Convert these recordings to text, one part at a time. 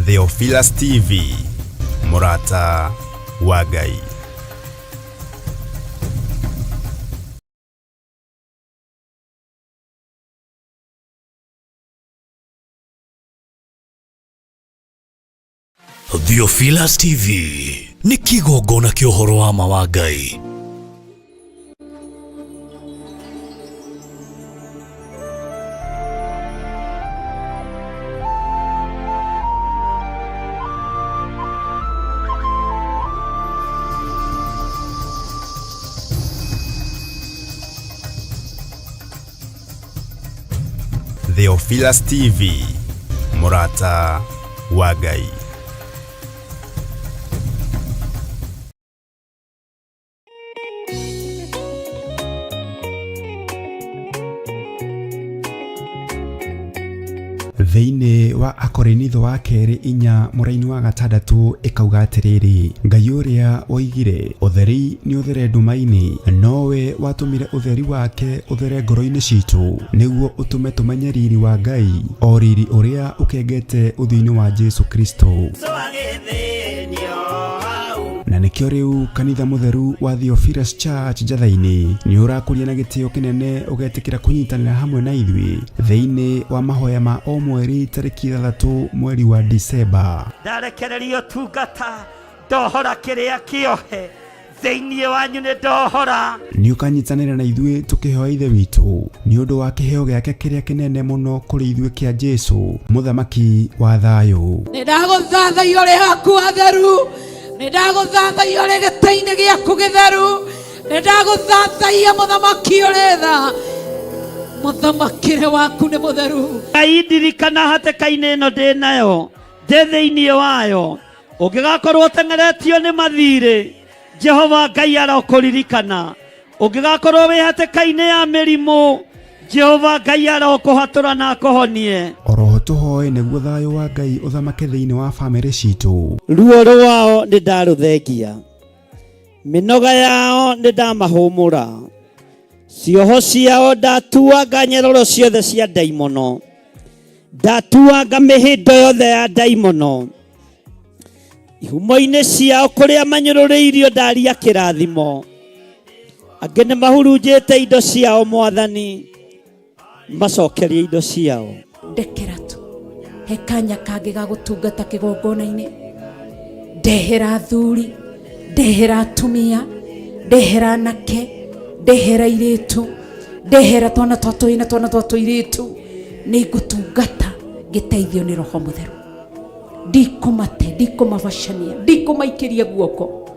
Theophilus TV, mũrata wa Ngai. Theophilus TV nĩ kĩgongona kĩa ũhoro wa ma wa Ngai. Theophilus TV, mũrata wa Ngai. Thĩinĩ wa Akorinitho wa kerĩ inya mũraini wa gatandatũ ĩkauga atĩrĩrĩ, Ngai ũrĩa woigire ũtheri nĩ ũthere nduma-inĩ, nowe watũmire ũtheri wake ũthere ngoro-inĩ citũ, nĩguo ũtũme tũmenye riri wa Ngai, o riri ũrĩa ũkengete ũthiũ-inĩ wa Jesu Kristo. Na nĩkĩo rĩu kanitha mũtheru wa Theophilus Church Njatha-inĩ nĩ ũrakũria na gĩtĩo kĩnene ũgetĩkĩra kũnyitanĩra hamwe na ithuĩ thĩinĩ wa mahoya ma o mweri tarĩki 6 mweri wa Disemba. Ndarekereria ũtungata, ndohora kĩrĩa kĩohe thĩinĩ wanyu, nĩ ndohora. Nĩ ũkanyitanĩra na ithuĩ tũkĩhoya Ithe witũ nĩ ũndũ wa kĩheo gĩake kĩrĩa kĩnene mũno kũrĩ ithuĩ kĩa Jesu, mũthamaki wa thayũ. Nĩ ndagũthathaiya ũrĩ haku hatheru, nĩ ndagũthathaiya ũrĩ gĩtĩ-inĩ gĩaku gĩtheru, nĩ ndagũthathaiya mũthamaki ũrĩ tha, mũthamakĩre waku nĩ mũtheru. Ngai ndirikana hatĩka-inĩ ĩno ndĩ nayo, ndĩ thĩinĩ wayo, ũngĩgakorwo ũteng'eretio nĩ mathirĩ, Jehova Ngai arokũririkana. Ũngĩgakorwo wĩ hatĩka-inĩ ya mĩrimũ, Jehova Ngai arokũhatũra na akũhonie. Oroho tũhoe nĩguo thayũ wa Ngai ũthamake thĩinĩ wa famĩlĩ citũ. Ruo rwao nĩ ndarũthengia, mĩnoga yao nĩ ndamahũmũra, cioho ciao ndatuanga nyororo ciothe cia ndaimono, ndatuanga mĩhĩndo yothe ya ndaimono, ihumo-inĩ ciao kũrĩa manyũrũrĩirio ndaria kĩrathimo, angĩ nĩ mahurunjĩte indo ciao, Mwathani macokerie indo ciao. Ndekera tu he kanya kangĩ ga gũtungata kĩgongona-inĩ, ndehera athuri, ndehera atumia, ndehera anake, ndehera airĩtu, ndehera twana twa tũhĩĩ na twana twa tũirĩtu, nĩ ngũtungata ngĩteithio nĩ Roho Mũtheru. Ndikũmate, ndikũmabacania, ndikũmaikĩria guoko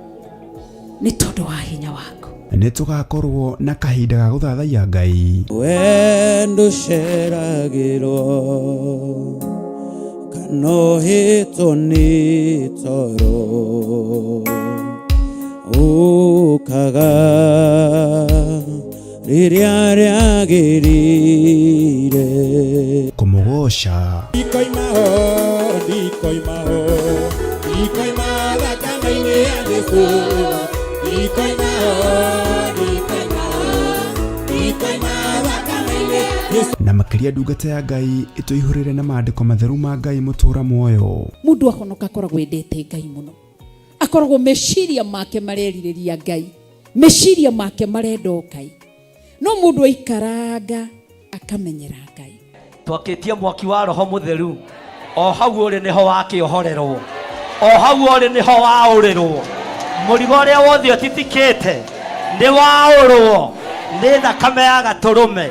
nĩ tondũ wa hinya waku. Nĩ tũgakorwo na kahinda ga gũthathaiya Ngai. We ndũceragĩrwo kana ũhĩtwo nĩ toro, ũkaga rĩrĩa rĩagĩrĩire. Kũmũgoca. Ndikoima ho, ndikoima ho, ndikoima thakame-inĩ ya Jesũ. Ndikoima ho, ndikoima ho, ndikoima thakame-inĩ ya Jesũ. Na makĩria ndungata ya Ngai ĩtũihũrĩre na maandĩko matheru ma Ngai mũtũra muoyo. Mũndũ ahonoka akoragwo endete Ngai mũno, akoragwo meciria make marerirĩria Ngai, meciria make marenda o Ngai. No mũndũ aikaranga akamenyera Ngai. Twakĩtie mwaki wa Roho Mũtheru, o hau ũrĩ nĩho wakĩohorerwo, o hau ũrĩ nĩho waũrĩrwo. Mũrigo ũrĩa wothe ũtitikĩte nĩ waũrwo nĩ thakame ya Gatũrũme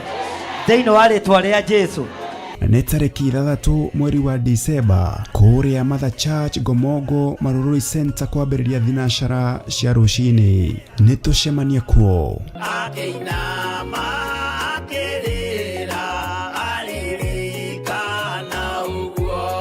thĩinĩ wa rĩtwa rĩa Jesu. Nĩ tarĩki 6 mweri wa Disemba kũrĩa Mother Church Ngomongo Marurui Center kwambĩrĩria thinacara cia rũcinĩ. Nĩ tũcemanie kuo. Akĩinama akĩrĩra aririkana ũguo.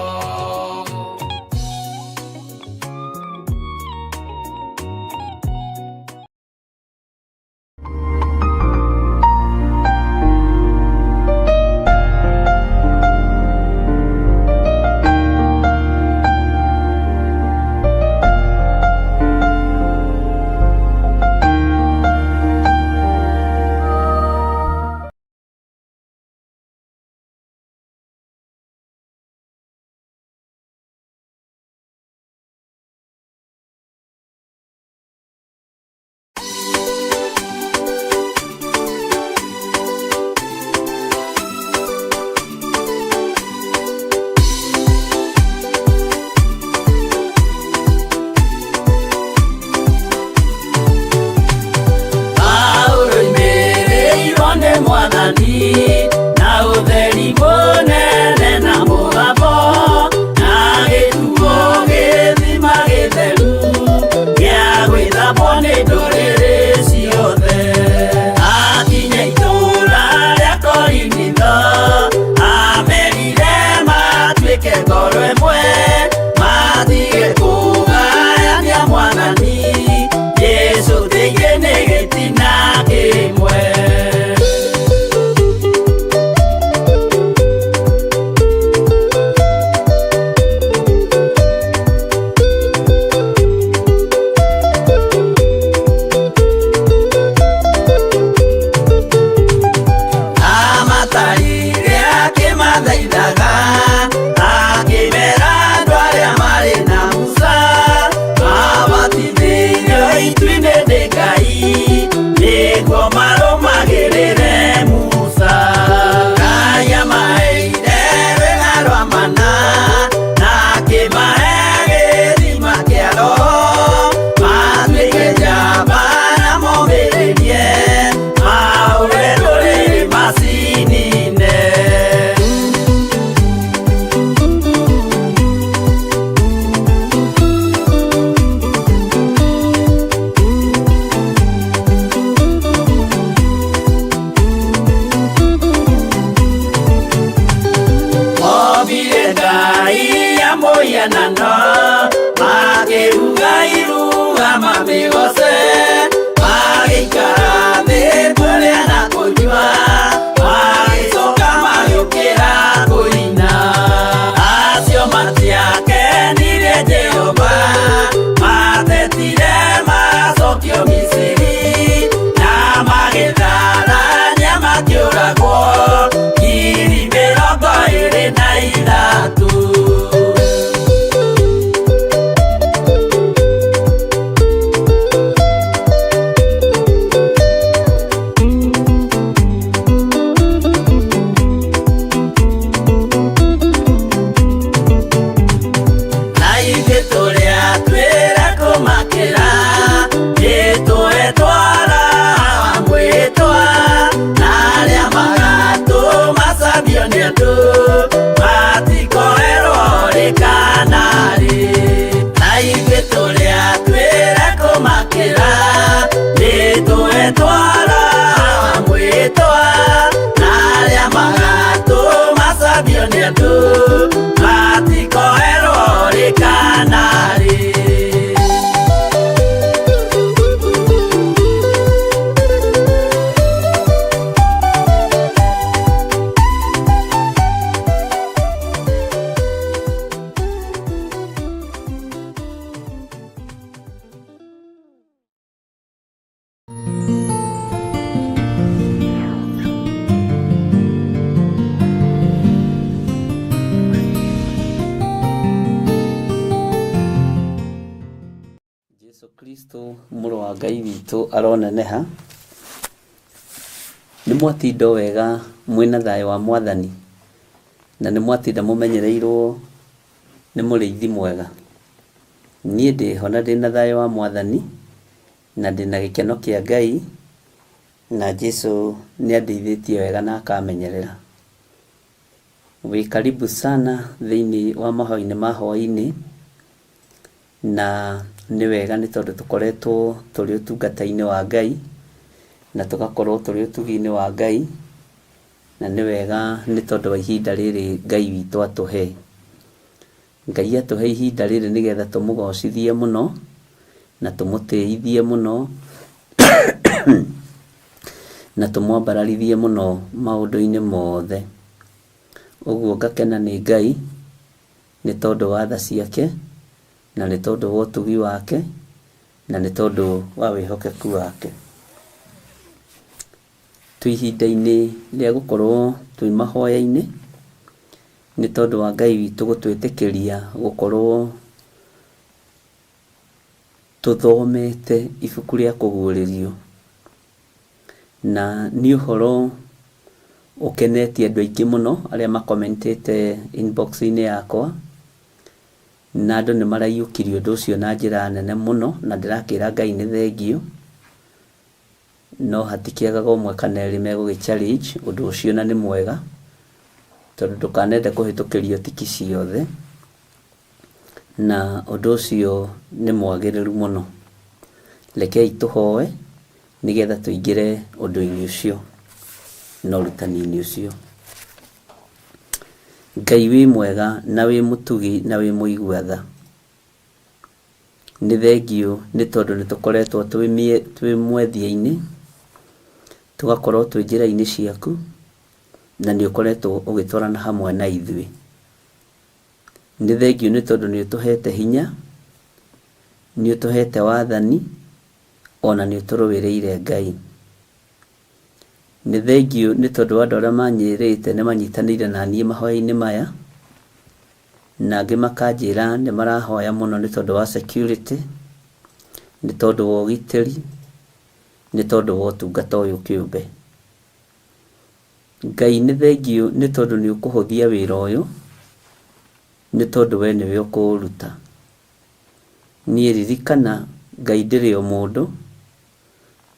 Mwathani na ũtheri mũnene na mũgambo na gĩtuo gĩthima gĩtheru gĩa gwĩthambwo nĩ ndũrĩrĩ ciothe. Akinya itũũra rĩa Korinitho amerire matuĩke ngoro ĩmwe matige kũgayania Mwathani Jesũ thĩinĩ nĩ gĩtina kĩmwe. Amatarire akĩmathaithaga akĩmera andũ arĩa marĩ na Musa mabatithĩirio itu-inĩ nĩ Ngai nĩguo marũmagĩrĩre Musa. Ngai amaheire rwĩga rwa mana na akĩmahe gĩthima kĩa Roho matuĩke njamba na momĩrĩrie mahũre ndũrĩrĩ macinine. Mobire Ngai ya mũhianano makĩruga iruga mamĩgoce magĩikara thĩ kũrĩa na kũnyua magĩcoka magĩũkĩra kũina. Acio matiakenirie Jehova matetire macokio Misiri na magĩtharania makĩũragwo 23,000. Na ithuĩ tũrĩa twĩra kũmakĩra nĩtũhetwara wa mwĩtwa na arĩa magatũmacambio nĩ andũ matikoerwo rĩ kana rĩ. Na ithuĩ tũrĩa twĩra kũmakĩra nĩtũhetwara wa mwĩtwa na arĩa magatũmacambio nĩ andũ matikoerwo rĩ kana rĩ. Jesu Kristo mũrũ wa Ngai witũ aroneneha. Nĩ mwatinda wega mwĩna thayũ wa Mwathani na nĩ mwatinda mũmenyereirwo nĩ mũrĩithi mwega. Niĩ ndĩho na ndĩna thayũ wa Mwathani na ndĩna gĩkeno kĩa Ngai na Jesu nĩ andeithĩtie wega na akamenyerera. Wĩ karibu sana thĩinĩ wa mahoya-inĩ ma hwaĩ-inĩ na nĩ wega nĩ tondũ tũkoretwo tũrĩ ũtungata-inĩ wa Ngai na tũgakorwo tũrĩ ũtugi-inĩ wa Ngai na nĩ wega nĩ tondũ wa ihinda rĩrĩ Ngai witũ atũhe. Ngai atũhe ihinda rĩrĩ nĩgetha tũmũgocithie mũno na tũmũtĩithie mũno na tũmwambararithie mũno maũndũ-inĩ mothe. Ũguo ngakena nĩ Ngai nĩ tondũ wa tha ciake na nĩ tondũ wa ũtugi wake na nĩ tondũ wa wĩhokeku wake. Twĩ ihinda-inĩ rĩa gũkorwo twĩ mahoya-inĩ nĩ tondũ wa Ngai witũ gũtwĩtĩkĩria gũkorwo tũthomete ibuku rĩa kũguũrĩrio. Na nĩ ũhoro ũkenetie andũ aingĩ mũno arĩa makomentĩte inbox-inĩ yakwa na andũ nĩ maraiyũkirie ũndũ ũcio na njĩra nene mũno na ndĩrakĩra Ngai nĩ thengiũ. No hatikĩagaga ũmwe kana erĩ megũgĩ challenge ũndũ ũcio na nĩ mwega, tondũ ndũkanende kũhĩtũkĩrio tiki ciothe, na ũndũ ũcio nĩ mwagĩrĩru mũno. Rekei tũhoe nĩgetha tũingĩre ũndũ-inĩ ũcio na ũrutani-inĩ ũcio. Ngai wĩ mwega na wĩ mũtugi na wĩ mũigua tha. Nĩ thengiũ nĩ tondũ nĩ tũkoretwo twĩ mwethia-inĩ, tũgakorwo twĩ njĩra-inĩ ciaku, na nĩ ũkoretwo ũgĩtwarana hamwe na ithuĩ. Nĩ thengiũ nĩ tondũ nĩ ũtũhete hinya, nĩ ũtũhete wathani, ona nĩ ũtũrũĩrĩire Ngai. Nĩ thengiũ nĩ tondũ wa andũ arĩa manyĩrĩte nĩ manyitanĩire na niĩ mahoya-inĩ maya, na angĩ makanjĩra nĩ marahoya mũno nĩ tondũ wa security, nĩ tondũ wa ũgitĩri, nĩ tondũ wa ũtungata ũyũ kĩũmbe. Ngai nĩ thengiũ nĩ tondũ nĩ ũkũhũthia wĩra ũyũ, nĩ tondũ we nĩwe ũkũũruta. Niĩ ririkana Ngai ndĩrĩ o mũndũ,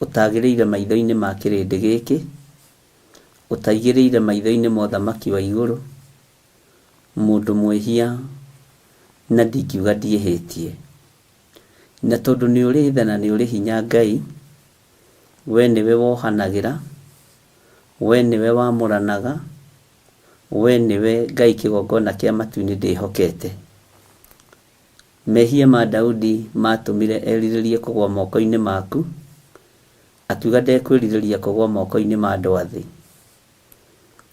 ũtagĩrĩire maitho-inĩ ma kĩrĩndĩ gĩkĩ, ũtaigĩrĩire maitho-inĩ ma ũthamaki wa igũrũ, mũndũ mwĩhia na ndingiuga ndiĩhĩtie. Na tondũ nĩ ũrĩ tha na nĩ ũrĩ hinya Ngai, we nĩwe wohanagĩra, we nĩwe wamũranaga, we nĩwe Ngai kĩgongona kĩa matu-inĩ ndĩhokete. Mehia ma Daudi matũmire erirĩrie kũgũa moko-inĩ maku, akiuga ndekwĩrirĩria kũgũa moko-inĩ ma andũ a thĩ.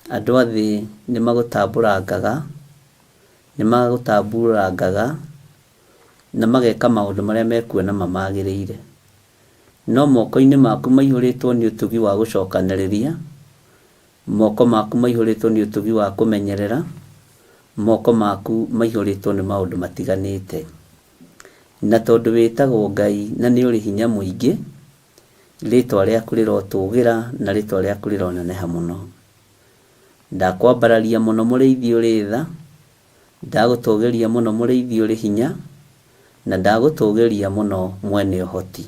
Andũ a thĩ nĩ magũtamburangaga, nĩ magũtamburangaga na mageka maũndũ marĩa mekuona mamagĩrĩire. No moko-inĩ maku maihũrĩtwo nĩ ũtugi wa gũcokanĩrĩria, moko maku maihũrĩtwo nĩ ũtugi wa kũmenyerera, moko maku maihũrĩtwo nĩ maũndũ matiganĩte. Na tondũ wĩtagwo Ngai na nĩ ũrĩ hinya mũingĩ, rĩtwa rĩaku rĩrotũgĩra na rĩtwa rĩaku rĩroneneha mũno. Ndakwambararia mũno mũrĩithi ũrĩ tha, ndagũtũgĩria mũno mũrĩithi ũrĩ hinya, na ndagũtũgĩria mũno mwene ũhoti.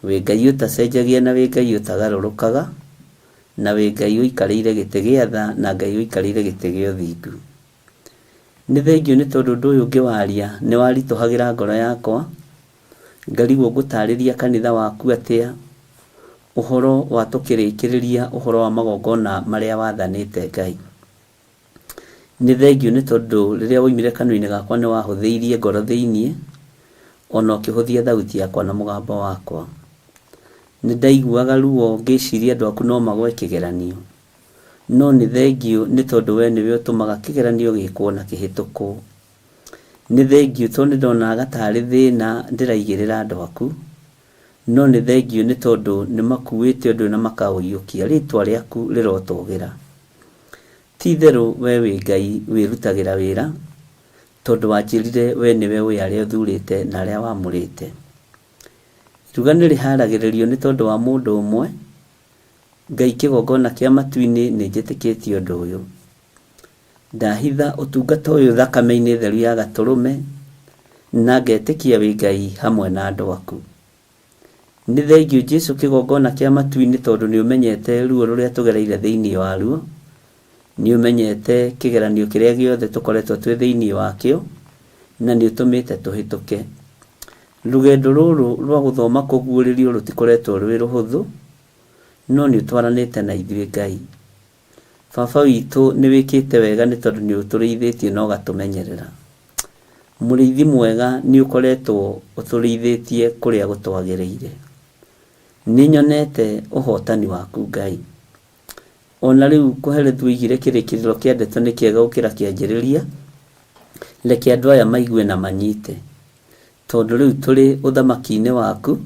Wĩ Ngai ũtacenjagia na wĩ Ngai ũtagarũrũkaga, na wĩ Ngai ũikarĩire gĩtĩ gĩa tha na Ngai ũikarĩire gĩtĩ gĩa ũthingu. Nĩ thengiũ nĩ tondũ ũndũ ũyũ ngĩwaria nĩ waritũhagĩra ngoro yakwa, ngarigwo ngũtarĩria kanitha waku atĩa, ũhoro wa tũkĩrĩkĩrĩria ũhoro wa magongona marĩa wathanĩte Ngai. Nĩ thengiũ nĩ tondũ rĩrĩa woimire kanua-inĩ gakwa nĩ wahũthĩirie ngoro thĩinĩ, ona ũkĩhũthia thauti yakwa na mũgambo wakwa. Nĩ ndaiguaga ruo ngĩciria andũ aku no magwe kĩgeranio. No nĩ thengiũ nĩ tondũ we nĩwe ũtũmaga kĩgeranio gĩkwo na kĩhĩtũkwo. Nĩ thengiũ tondũ nĩ ndonaga tarĩ thĩna ndĩraigĩrĩra andũ aku. No nĩ thengiũ nĩ tondũ nĩ makuĩte ũndũ ũyũ na makaũiyũkia. Rĩtwa rĩaku rĩrotũgĩra. Ti itherũ we wĩ Ngai wĩrutagĩra wĩra, tondũ wanjĩrire we nĩwe ũĩ arĩa ũthurĩte na arĩa wamũrĩte. Iruga nĩ rĩharagĩrĩrio nĩ tondũ wa mũndũ ũmwe, Ngai kĩgongona kĩa matu-inĩ nĩ njĩtĩkĩtie ũndũ ũyũ. Ndahitha ũtungata ũyũ thakame-inĩ theru ya gatũrũme, na ngetĩkia wĩ Ngai hamwe na andũ aku. Nĩ thengiũ Jesu kĩgongona kĩa matu-inĩ tondũ nĩ ũmenyete ruo rũrĩa tũgereire thĩinĩ waruo, nĩ ũmenyete kĩgeranio kĩrĩa gĩothe tũkoretwo twĩ thĩinĩ wakĩo, na nĩ ũtũmĩte tũhĩtũke. Rũgendo rũrũ rwa gũthoma kũguũrĩrio rũtikoretwo rwĩ rũhũthũ, no nĩ ũtwaranĩte na ithuĩ Ngai. Baba witũ nĩ wĩkĩte wega nĩ tondũ nĩ ũtũrĩithĩtie na ũgatũmenyerera. Mũrĩithi mwega nĩ ũkoretwo ũtũrĩithĩtie kũrĩa gũtwagĩrĩire. Nĩ nyonete ũhotani waku Ngai. Ona rĩu Kohelethu oigire kĩrĩkĩrĩro kĩa ndeto nĩ kĩega gũkĩra kĩanjĩrĩria, reke andũ aya maigue na manyite. Tondũ rĩu tũrĩ ũthamaki-inĩ waku,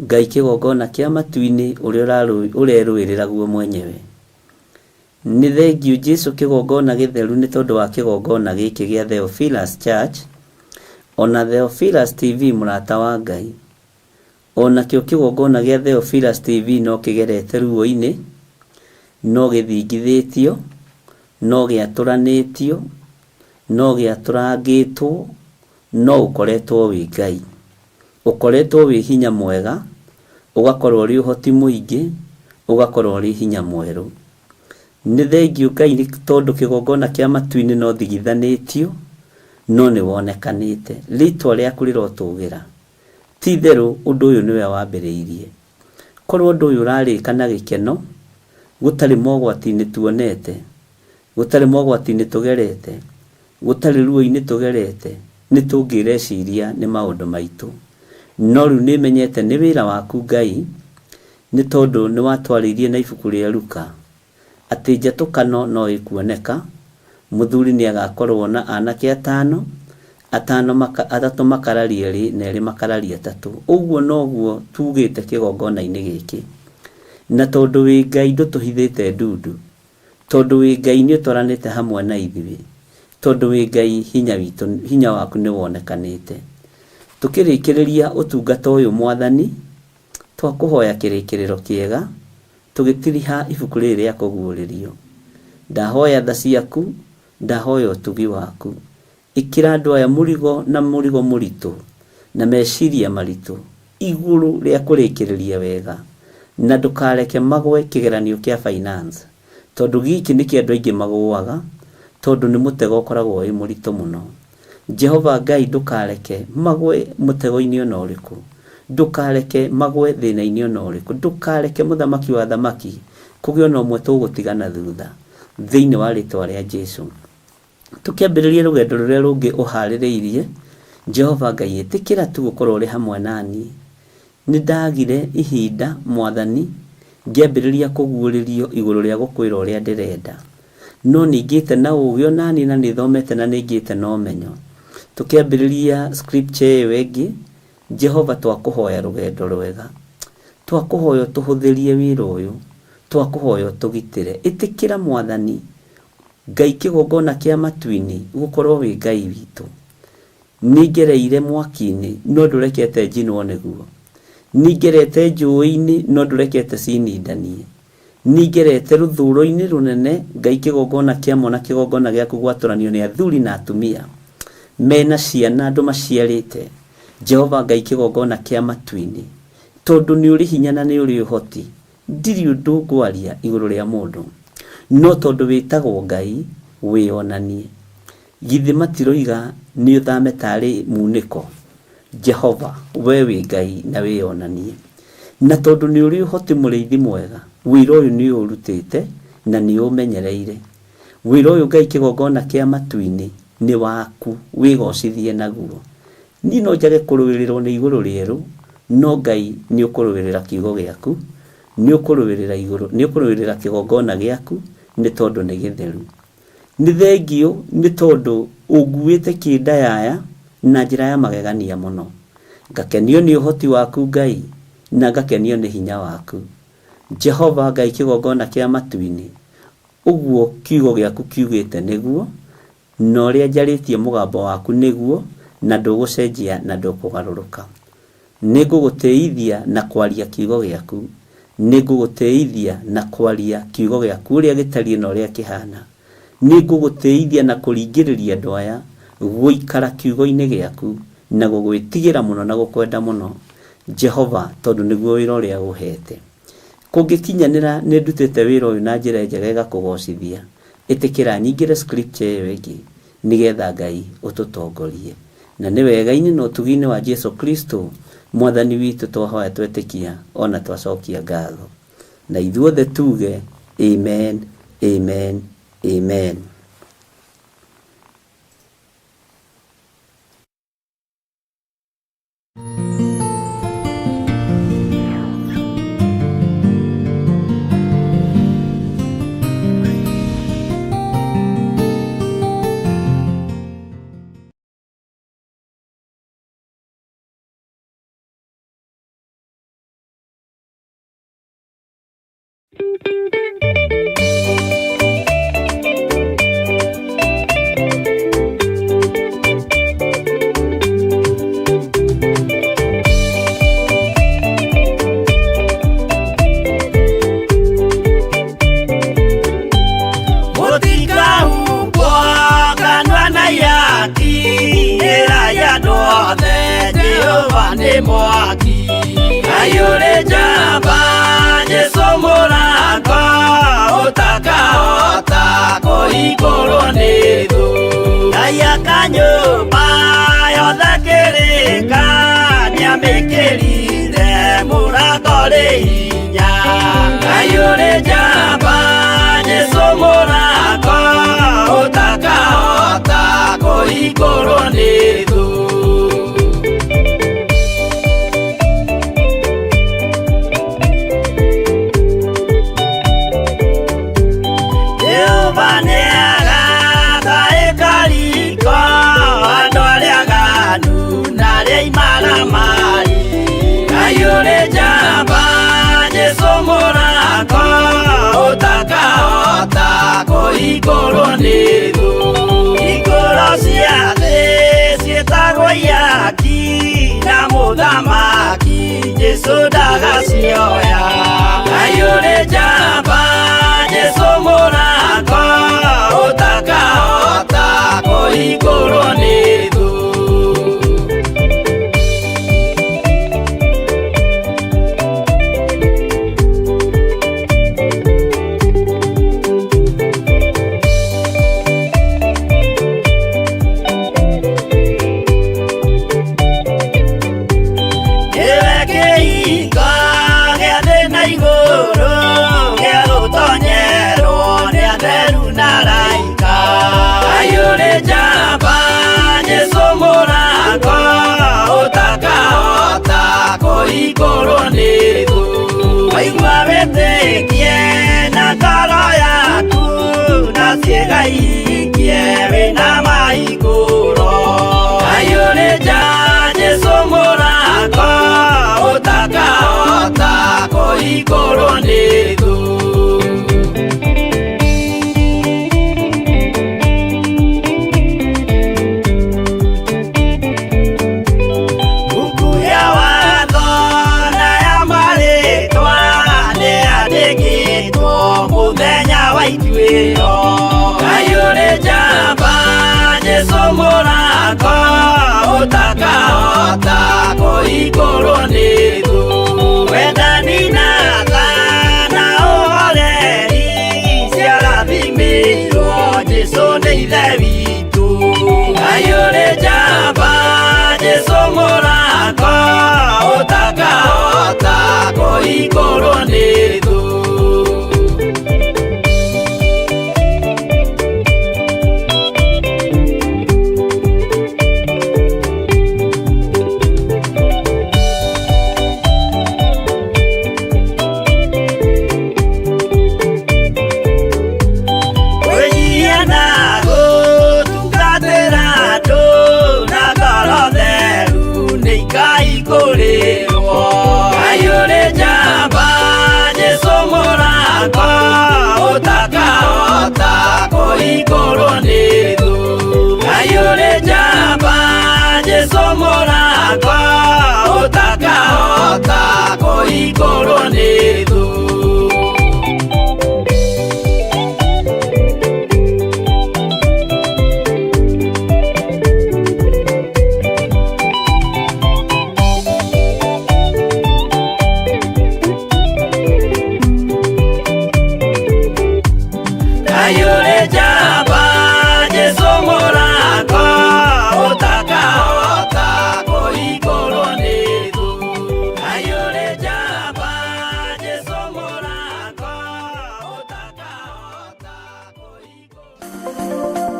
Ngai kĩgongona kĩa matu-inĩ ũrĩa ũrerũĩrĩra guo mwenyewe. Nĩ thengiũ Jesu kĩgongona gĩtheru nĩ tondũ wa kĩgongona gĩkĩ gĩa Theophilus Church, ona Theophilus TV mũrata wa Ngai. O nakĩo kĩgongona gĩa Theophilus TV no kĩgerete ruo-inĩ, no gĩthingithĩtio, no gĩatũranĩtio, no gĩatũrangĩtwo, no ũkoretwo wĩ Ngai. Ũkoretwo wĩ hinya mwega, Ũgakorwo ũrĩ ũhoti mũingĩ, ũgakorwo ũrĩ hinya mwerũ. Nĩ thengiũ Ngai nĩ tondũ kĩgongona kĩa matu-inĩ no thigithanĩtio, no nĩ wonekanĩte. Rĩtwa rĩaku rĩrotũgĩra. Ti itherũ ũndũ ũyũ nĩwe wambĩrĩirie. Korwo ũndũ ũyũ ũrarĩka na gĩkeno, gũtarĩ mogwati-inĩ tuonete, gũtarĩ mogwati-inĩ tũgerete, gũtarĩ ruo-inĩ tũgerete, nĩ tũngĩreciria nĩ maũndũ maitũ. No rĩu nĩ menyete nĩ wĩra waku Ngai, nĩ tondũ nĩ watwarĩirie na ibuku rĩa Luka, atĩ njatũkano no ĩkuoneka, mũthuri nĩ agakorwo na anake atano, atano maka, atatũ makararie erĩ na erĩ makararie atatũ. Ũguo noguo tugĩte kĩgongona-inĩ gĩkĩ. Na tondũ wĩ Ngai ndũtũhithĩte ndundu, tondũ wĩ Ngai nĩ ũtwaranĩte hamwe na ithuĩ, tondũ wĩ Ngai hinya witũ, hinya waku nĩ wonekanĩte. Tũkĩrĩkĩrĩria ũtungata ũyũ Mwathani, twakũhoya kĩrĩkĩrĩro kĩega, tũgĩtiriha ibuku rĩrĩ rĩa kũguũrĩrio. Ndahoya tha ciaku, ndahoya ũtugi waku. Ĩkĩra andũ aya mũrigo na mũrigo mũritũ, na meciria maritũ, igũrũ rĩa kũrĩkĩrĩria wega, na ndũkareke magwe kĩgeranio kĩa finance, tondũ gĩkĩ nĩkĩo andũ aingĩ magũaga, tondũ nĩ mũtego ũkoragwo wĩ mũritũ mũno. Jehova Ngai ndũkareke magwe mũtego-inĩ ona ũrĩkũ, ndũkareke magwe thĩna-inĩ ona ũrĩkũ, ndũkareke mũthamaki wa athamaki kũgĩe ona ũmwe tũgũtiga na thutha, thĩinĩ wa rĩtwa rĩa Jesu. Tũkĩambĩrĩria rũgendo rũrĩa rũngĩ ũharĩrĩirie, Jehova Ngai ĩtĩkĩra tu gũkorwo ũrĩ hamwe na niĩ. Nĩ ndagire ihinda Mwathani ngĩambĩrĩria kũguũrĩrio igũrũ rĩa gũkwĩra ũrĩa ndĩrenda. No nĩ ngĩte na ũgĩ ona niĩ na nĩ thomete na nĩ ngĩte na ũmenyo. Tũkĩambĩrĩria scripture ĩyo ĩngĩ, Jehova twakũhoya rũgendo rwega. Twakũhoya ũtũhũthĩrie wĩra ũyũ. Twakũhoya ũtũgitĩre. Ĩtĩkĩra Mwathani Ngai kĩgongona kĩa matu-inĩ gũkorwo wĩ Ngai witũ. Nĩngereire mwaki-inĩ no ndũrekete njinwo nĩguo. Nĩngerete njũĩ-inĩ no ndũrekete cinindanie. Nĩngerete rũthũro-inĩ rũnene Ngai kĩgongona kĩa mwana kĩgongona gĩaku gwatũranio nĩ athuri na atumia mena ciana andũ maciarĩte. Jehova Ngai kĩgongona kĩa matu-inĩ tondũ nĩ ũrĩ hinya na nĩ ũrĩ ũhoti ndirĩ ũndũ ngwaria igũrũ rĩa mũndũ no tondũ wĩtagwo Ngai wĩonanie. Githĩ matiroiga nĩ ũthame tarĩ munĩko? Jehova we wĩ Ngai na wĩonanie. Na tondũ nĩ ũrĩ ũhoti mũrĩithi mwega, wĩra ũyũ nĩ ũrutĩte na nĩ ũmenyereire. Wĩra ũyũ Ngai kĩgongona kĩa matu-inĩ nĩ waku, wĩgocithie naguo. Niĩ no njage kũrũĩrĩrwo nĩ igũrũ rĩerũ, no Ngai nĩ ũkũrũĩrĩra kiugo gĩaku, nĩ ũkũrũĩrĩra igũrũ, nĩ ũkũrũĩrĩra kĩgongona gĩaku nĩ tondũ nĩ gĩtheru. Nĩ thengiũ nĩ tondũ ũnguĩte kĩndayaya na njĩra ya magegania mũno. Ngakenio nĩ ũhoti waku Ngai, na ngakenio nĩ hinya waku. Jehova Ngai kĩgongona kĩa matu-inĩ, ũguo kiugo gĩaku kiugĩte nĩguo, na ũrĩa njarĩtie mũgambo waku nĩguo, na ndũgũcenjia na ndũkũgarũrũka. Nĩngũgũtĩithia na kwaria kiugo gĩaku. Nĩngũgũtĩithia na kwaria kiugo gĩaku ũrĩa gĩtariĩ na ũrĩa kĩhana. Nĩngũgũtĩithia na kũringĩrĩria andũ aya gũikara kiugo-inĩ gĩaku na gũgwĩtigĩra mũno na gũkwenda mũno, Jehova, tondũ nĩguo wĩra ũrĩa ũheete. Kũngĩkinyanĩra nĩ ndutĩte wĩra ũyũ na njĩra njega ĩgakũgocithia, ĩtĩkĩra nyingĩre scripture ĩyo ĩngĩ nĩgetha Ngai ũtũtongorie. Na nĩ wega-inĩ na ũtugi-inĩ wa Jesu Kristo Mwathani witũ twahoya twetĩkia ona twacokia ngatho. Na ithuothe tuge amen, amen, amen. Mũtikahumbwo kanua na ihaki, ĩrai andũ othe Jehova nĩ mwaki. Ngai ũrĩ njamba Jesũ mũrango ũtakahota kũhingũrwo nĩ thũ. Ngai aka nyũmba yothe kĩrĩka nĩamĩkĩrire mũrango rĩ hinya. Ngai ũrĩ njamba Jesũ mũrango ũtakahota kũhingũrwo nĩ thũ. Jehova nĩagaka ĩkariko andũ arĩa aganu na arĩa imaramari. Ngai ũrĩ njamba Jesũ mũrango ũtakahota kũhingũrwo nĩ thũ. Hingũro cia thĩ ciĩtagwo ihaki na mũthamaki Jesũ ndagacioya. Ngai ũrĩ njamba Jesũ mũrango ũtakahota kũhingũrwo nĩ thũ. Nĩwe kĩhingo gĩa thĩ na igũrũ gĩa gũtonyerwo nĩ atheru na araika. Ngai ũrĩ njamba Jesũ mũrango ũtakahota kũhingũrwo nĩ thũ. Waigua wĩtĩkie na ngoro yaku na ciĩga ihingie wĩna mahingũro. Ngai ũrĩ njamba Jesũ mũrango ũtakahota kũhingũrwo nĩ thũ. Mbuku ya watho na ya marĩtwa nĩyandĩkĩtwo mũthenya wa ituĩro. Ngai ũrĩ njamba Jesũ mũrango ũtakahota kũhingũrwo nĩ thũ. Wendani na tha na ũhoreri ciarathimĩirwo Jesũ nĩ Ithe witũ. Ngai ũrĩ njamba Jesũ mũrango ũtakahota kũhingũrwo nĩ thũ. Kwĩnyihia na gũtungatĩra andũ na ngoro theru nĩ ikaihingũrĩrwo. Ngai ũrĩ njamba Jesũ mũrango ũtakahota kũhingũrwo nĩ thũ. Ngai ũrĩ njamba Jesũ mũrango ũtakahota kũhingũrwo nĩ thũ. Ngai ũrĩ njamba Jesũ mũrango ũtakahota kũhingũrwo nĩ thũ. Ngai ũrĩ njamba Jesũ mũrango ũtakahota kũhingũrwo.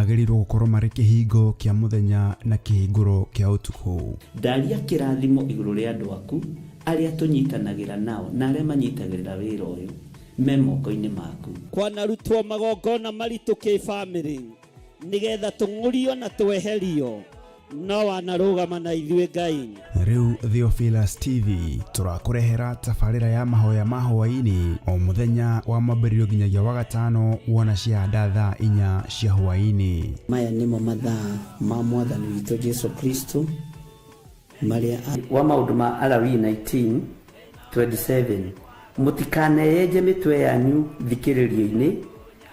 Magĩrĩirwo gũkorwo marĩ kĩhingo kĩa mũthenya na kĩhingũro kĩa ũtukũ. Ndaria kĩrathimo igũrũ rĩa andũ aku arĩa tũnyitanagĩra nao na arĩa manyitagĩrĩra wĩra ũyũ me moko-inĩ maku. Kwanarutwo magongona maritũ kĩbamĩrĩ nĩgetha tũng'ũrio na tweherio no wanarũgama na ithuĩ Ngai. Rĩu Theophilus TV tũrakũrehera tabarĩra ya mahoya ma hwaĩ-inĩ o mũthenya wa mwambĩrĩrio nginyagia wa gatano wona ciahanda thaa 4 cia hwaĩ-inĩ. Maya nĩmo mathaa ma mwathani witũ Jesu Kristo marĩa wa maũndũ ma Alawii 19:27 mũtikaneyenje mĩtwe yanyu thikĩrĩrio-inĩ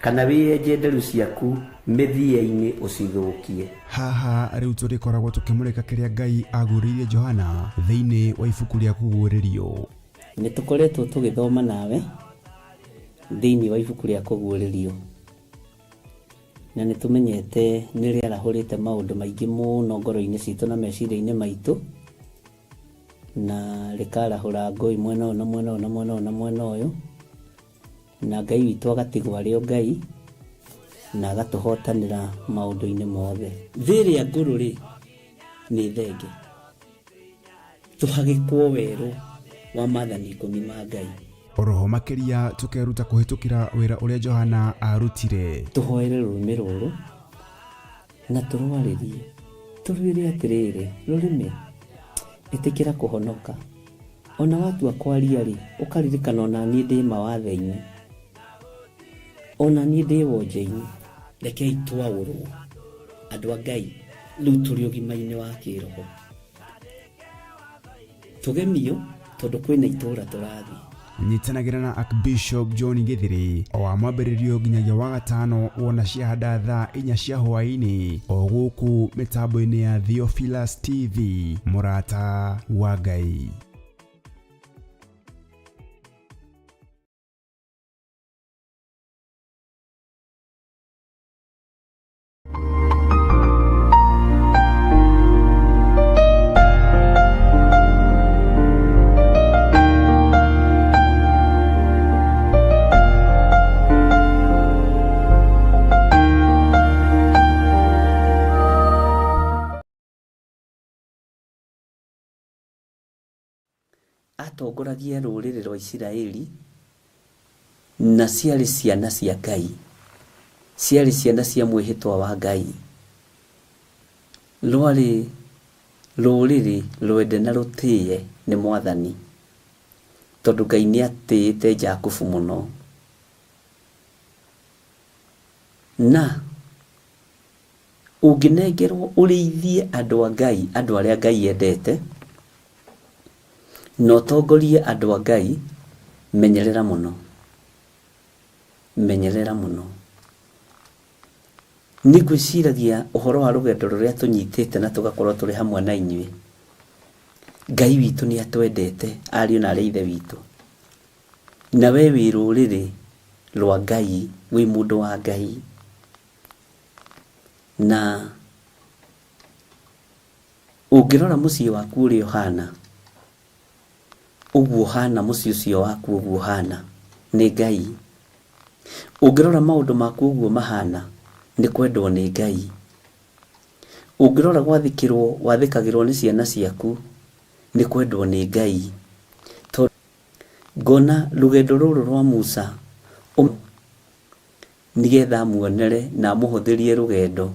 kana wĩyenje nderu ciaku mĩthia-inĩ ũcithũkie. Haha rĩu tũrĩkoragwo tũkĩmũrĩka kĩrĩa Ngai aguũrĩirie Johana thĩinĩ wa ibuku rĩa kũguũrĩrio. Nĩ tũkoretwo tũgĩthoma nawe thĩinĩ wa ibuku rĩa kũguũrĩrio na nĩ tũmenyete nĩ rĩarahũrĩte maũndũ maingĩ mũno ngoro-inĩ citũ na meciria-inĩ maitũ na rĩkarahũra ngũi mwena ũyũ na mwena ũyũ na mwena ũyũ na mwena ũyũ na Ngai witũ agatigwo arĩ o Ngai na agatũhotanĩra maũndũ-inĩ mothe. Thĩ ĩrĩa ngũrũ rĩ nĩ thenge tũhagĩkwo werũ wa maathani 10 ma Ngai. Oroho makĩria tũkeruta kũhĩtũkĩra wĩra ũrĩa Johana arutire. Tũhoere rũrĩmĩ rũrũ na tũrwarĩrie tũrwĩre atĩrĩrĩ, rũrĩmĩ ĩtĩkĩra kũhonoka ona watua kwaria rĩ ũkaririkana ona niĩ ndĩ mawathe-inĩ ona niĩ ndĩ wonje-inĩ. Rekei twaũrwo andũ a Ngai rĩu tũrĩ ũgima-inĩ wa kĩroho tũgemio tondũ kwĩna itũũra tũrathiĩ. Nyitanagĩra na Archbishop John Githiri o wa mwambĩrĩrio nginyagia wa gatano wona ciahanda thaa 4 cia hwaĩ-inĩ o gũkũ mĩtambo-inĩ ya Theophilus TV mũrata wa Ngai. Atongoragia rũrĩrĩ rwa Isiraeli na ciarĩ ciana cia Ngai, ciarĩ ciana cia mwĩhĩtwa wa Ngai, rwarĩ rũrĩrĩ rwende na rũtĩe nĩ mwathani tondũ Ngai nĩ atĩĩte Jakubu mũno. Na ũngĩnengerwo ũrĩithie andũ a Ngai, andũ arĩa Ngai endete na ũtongorie andũ a Ngai, menyerera mũno, menyerera mũno. Nĩ ngwĩciragia ũhoro wa rũgendo rũrĩa tũnyitĩte na tũgakorwo tũrĩ hamwe na inyuĩ. Ngai witũ nĩ atwendete ariũ na arĩ ithe witũ, na we wĩ rũrĩrĩ rwa Ngai, wĩ mũndũ wa Ngai, na ũngĩrora mũciĩ waku ũrĩa ũhana ũguo ũhana mũciĩ ũcio waku ũguo ũhana nĩ Ngai. Ũngĩrora maũndũ maku ũguo mahana nĩ kwendwo nĩ Ngai. Ũngĩrora gwathĩkĩrwo wathĩkagĩrwo nĩ ciana ciaku nĩ kwendwo nĩ Ngai. Tondũ ngona rũgendo rũrũ rwa Musa nĩgetha amuonere na amũhũthĩrie rũgendo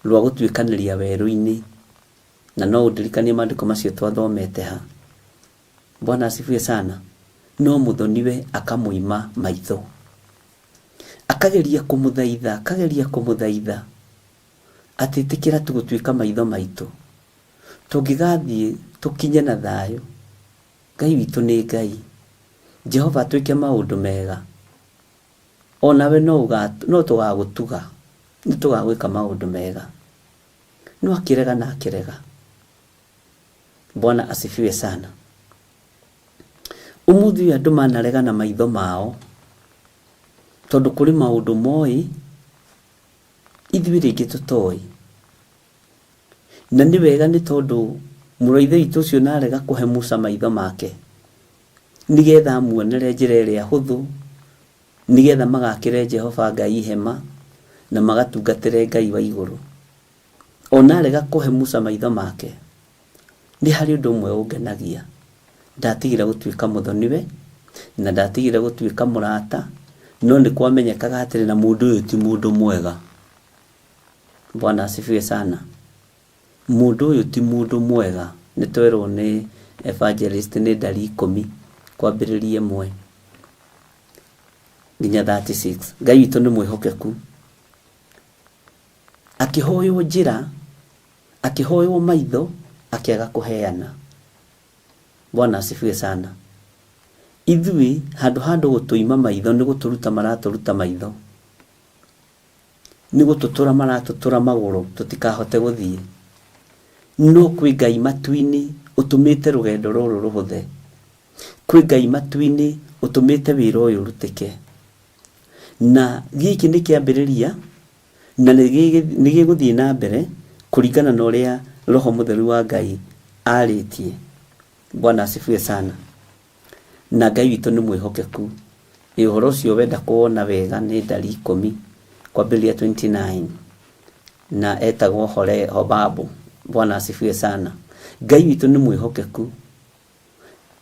rwa gũtuĩkanĩria werũ-inĩ, na no ũndirikanie maandĩko macio twathomete ha. Bwana asifiwe sana. No mũthoniwe akamũima maitho, akageria kũmũthaitha, akageria kũmũthaitha atĩ ĩtĩkĩra tu gũtuĩka maitho maitũ, tũngĩgathiĩ tũkinye na thayũ. Ngai witũ nĩ Ngai, Jehova atwĩke maũndũ mega, onawe no tũgagũtuga, nĩ tũgagwĩka maũndũ mega. No akĩrega na akĩrega. Bwana asifiwe sana. Ũmũthĩ ũyũ andũ manarega na maitho mao tondũ kũrĩ maũndũ moĩ ithuĩ rĩngĩ tũtoĩ, na nĩ wega nĩ tondũ mũrũ wa ithe witũ ũcio narega kũhe Musa maitho make nĩgetha amuonere njĩra ĩrĩa hũthũ, nĩgetha magakĩre Jehova Ngai hema, na magatungatĩre Ngai wa igũrũ. Ona arega kũhe Musa maitho make, nĩ harĩ ũndũ ũmwe ũngenagia. Ndatigire gũtuĩka mũthoniwe, na ndatigire gũtuĩka mũrata, no nĩ kwamenyekaga atĩrĩ na mũndũ ũyũ ti mũndũ mwega. Bwana asifiwe sana. Mũndũ ũyũ ti mũndũ mwega, nĩ twerwo nĩ evangelist nĩ ndari ikũmi kwambĩrĩria ĩmwe nginya 36. Ngai witũ nĩ mwĩhokeku. Akĩhoywo njĩra, akĩhoywo maitho, akĩaga kũheana. Bwana asifiwe sana. Ithuĩ handũ ha andũ gũtũima maitho nĩ gũtũruta maratũruta maitho. Nĩ gũtũtũra maratũtũra magũrũ tũtikahote gũthiĩ. No kwĩ Ngai matu-inĩ ũtũmĩte rũgendo rũrũ rũhũthe. Kwĩ Ngai matu-inĩ ũtũmĩte wĩra ũyũ ũrutĩke. Na gĩkĩ nĩ kĩambĩrĩria na nĩ gĩgũthiĩ na mbere kũringana na ũrĩa Roho Mũtheru wa Ngai arĩtie. Bwana asifiwe sana. Na Ngai witũ nĩ mwĩhokeku. Ĩ ũhoro ũcio wenda kũwona wega nĩ ndari ikũmi kwambĩrĩria 29 na etagwo Hore Hobabu. Bwana asifiwe sana. Ngai witũ nĩ mwĩhokeku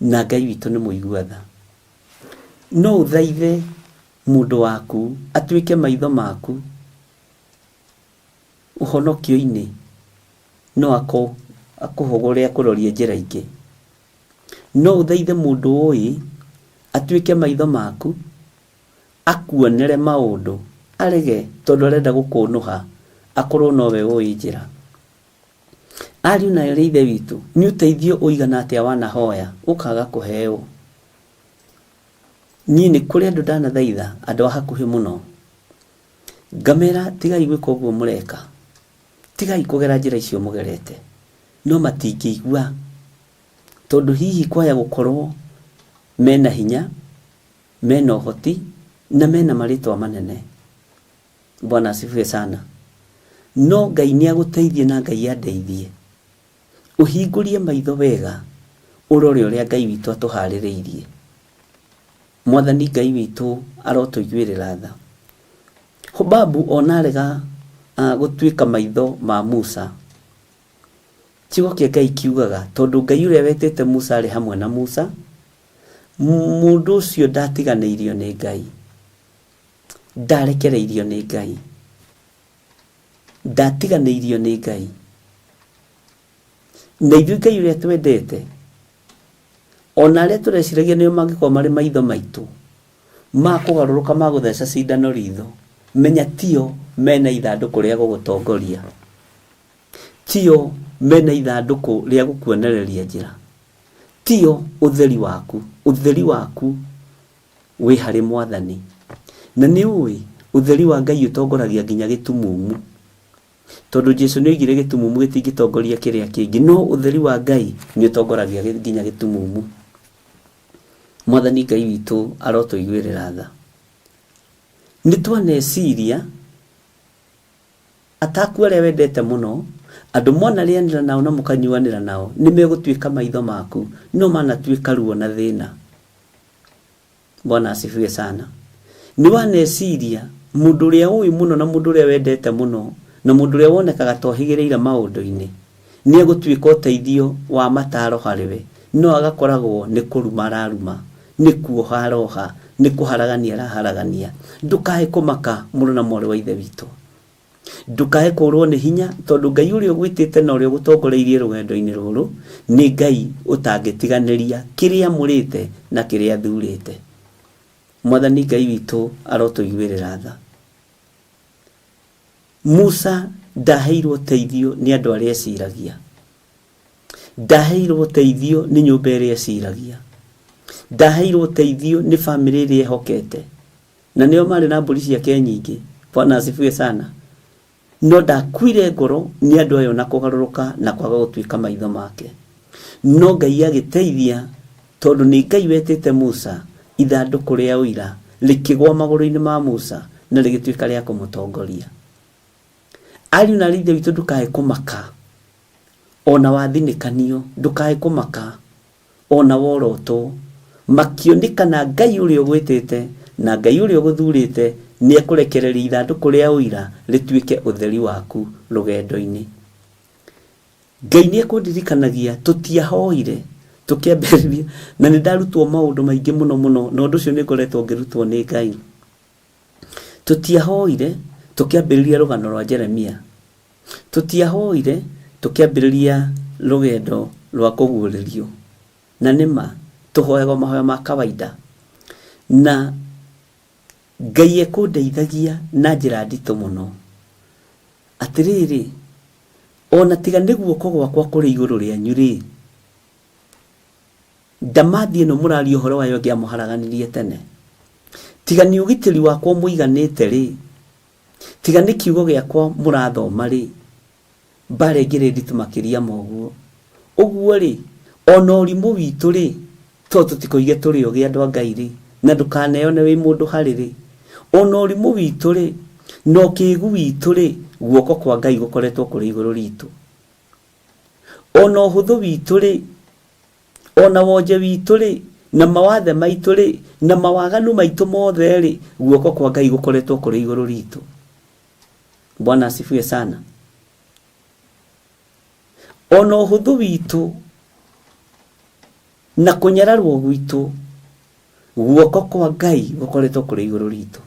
na Ngai witũ nĩ mũigua tha. No ũthaithe mũndũ waku atuĩke maitho maku ũhonokio-inĩ, no akũhũgũre akũrorie njĩra ingĩ. No ũthaithe mũndũ ũĩ atuĩke maitho maku, akuonere maũndũ, arege tondũ arenda gũkũnũha, akorwo nowe ũĩ njĩra. Ariũ na aarĩ a Ithe witũ, nĩ ũteithio ũigana atĩa wanahoya ũkaga kũheo? Niĩ nĩ kũrĩ andũ ndanathaitha, andũ a hakuhĩ mũno, ngamera tigai gwĩka ũguo mũreka, tigai kũgera njĩra icio mũgerete, no matingĩigua tondũ hihi kwaya gũkorwo mena hinya, mena ũhoti na mena marĩtwa manene. Bwana asifiwe sana. No Ngai nĩ agũteithie na Ngai andeithie. Ũhingũrie maitho wega ũrore ũrĩa Ngai witũ atũharĩrĩirie. Mwathani Ngai witũ arotũiguĩrĩra tha. Hobabu ona arega gũtuĩka maitho ma Musa, kiugo kĩa Ngai kiugaga tondũ Ngai ũrĩa wetĩte Musa arĩ hamwe na Musa, mũndũ ũcio ndatiganĩirio nĩ Ngai, ndarekereirio nĩ Ngai, ndatiganĩirio nĩ Ngai. Na ithuĩ Ngai ũrĩa twendete, ona arĩa tũreciragia nĩo mangĩkorwo marĩ maitho maitũ, ma kũgarũrũka ma gũtheca cindano ritho, menya tio mena ithandũkũ rĩa gũgũtongoria, tio mena ithandũkũ rĩa gũkuonereria njĩra, tio ũtheri waku, ũtheri waku wĩ harĩ Mwathani. Na nĩ ũĩ ũtheri wa Ngai ũtongoragia nginya gĩtumumu, tondũ Jesu nĩ oigire gĩtumumu gĩtingĩtongoria kĩrĩa kĩngĩ, no ũtheri wa Ngai nĩ ũtongoragia nginya gĩtumumu. Mwathani Ngai witũ arotũiguĩrĩra tha. Nĩ twaneciria ataku arĩa wendete mũno, andũ mwanarĩanĩra nao na mũkanyuanĩra nao, nĩ megũtuĩka maitho maku, no manatuĩka ruo na thĩna. Bwana asifiwe sana. Nĩ waneciria mũndũ ũrĩa ũĩ mũno na mũndũ ũrĩa wendete mũno na mũndũ ũrĩa wonekaga ta ũhĩgĩrĩire maũndũ-inĩ nĩ egũtuĩka ũteithio wa mataro harĩ we, no agakoragwo nĩ kũruma araruma, nĩ kuoha aroha, nĩ kũharagania araharagania. Ndũkae kũmaka mũrũ na mwarĩ wa Ithe witũ. Ndũkae kũrwo nĩ hinya tondũ Ngai ũrĩa ũgwĩtĩte na ũrĩa ũgũtongoreirie rũgendo-inĩ rũrũ nĩ Ngai ũtangĩtiganĩria kĩrĩa amũrĩte na kĩrĩa athurĩte. Mwathani Ngai witũ arotũiguĩrĩra tha. Musa ndaheirwo ũteithio nĩ andũ arĩa eciragia. Ndaheirwo ũteithio nĩ nyũmba ĩrĩa eciragia. Ndaheirwo ũteithio nĩ bamĩrĩ ĩrĩa ehokete. Na nĩo marĩ na mbũri ciake nyingĩ. Bwana asifiwe sana. No ndakuire ngoro nĩ andũ ayo na kũgarũrũka na kwaga gũtuĩka maitho make. No Ngai agĩteithia tondũ nĩ Ngai wetĩte Musa, ithandũkũ rĩa ũira rĩkĩgwa magũrũ-inĩ ma Musa na rĩgĩtuĩka rĩa kũmũtongoria. Ariũ na aarĩ a Ithe witũ ndũkae kũmaka ona wathinĩkanio, ndũkae kũmaka ona worotwo, makio nĩ kana Ngai ũrĩa ũgwĩtĩte na Ngai ũrĩa ũgũthurĩte Nĩ ekũrekereria ithandũkũ rĩa ũira rĩtuĩke ũtheri waku rũgendo-inĩ. Ngai nĩ ekũndirikanagia tũtiahoire tũkĩambĩrĩria, na nĩ ndarutwo maũndũ maingĩ mũno mũno, na ũndũ ũcio nĩ ngoretwo ngĩrutwo nĩ Ngai. Tũtiahoire tũkĩambĩrĩria rũgano rwa Jeremia. Tũtiahoire tũkĩambĩrĩria rũgendo rwa kũguũrĩrio. Na nĩ ma, tũhoyaga o mahoya ma kawaida. Na Ngai ekũndeithagia na njĩra nditũ mũno. Atĩrĩrĩ, o na tiga nĩ guoko gwakwa kũrĩ igũrũ rĩanyu-rĩ, ndamathi ĩno mũraria ũhoro wayo ĩngĩamũharaganirie tene. Tiga nĩ ũgitĩri wakwa ũmũiganĩte-rĩ, tiga nĩ kiugo gĩakwa mũrathoma-rĩ, mbara ĩngĩrĩ nditũ makĩria ma ũguo. Ũguo-rĩ, o na ũrimũ witũ-rĩ, to tũtikoige tũrĩ ogĩ andũ a Ngai-rĩ, na ndũkaneyone wĩ mũndũ harĩ-rĩ, o na ũrimũ witũ-rĩ, na ũkĩgu witũ-rĩ, guoko kwa Ngai gũkoretwo kũrĩ igũrũ ritũ. O na ũhũthũ witũ-rĩ, o na wonje witũ-rĩ, na mawathe maitũ-rĩ, na mawaganu maitũ mothe-rĩ, guoko kwa Ngai gũkoretwo kũrĩ igũrũ ritũ. Bwana asifiwe sana. O na ũhũthũ witũ na kũnyararwo gwitũ, guoko kwa Ngai gũkoretwo kũrĩ igũrũ ritũ.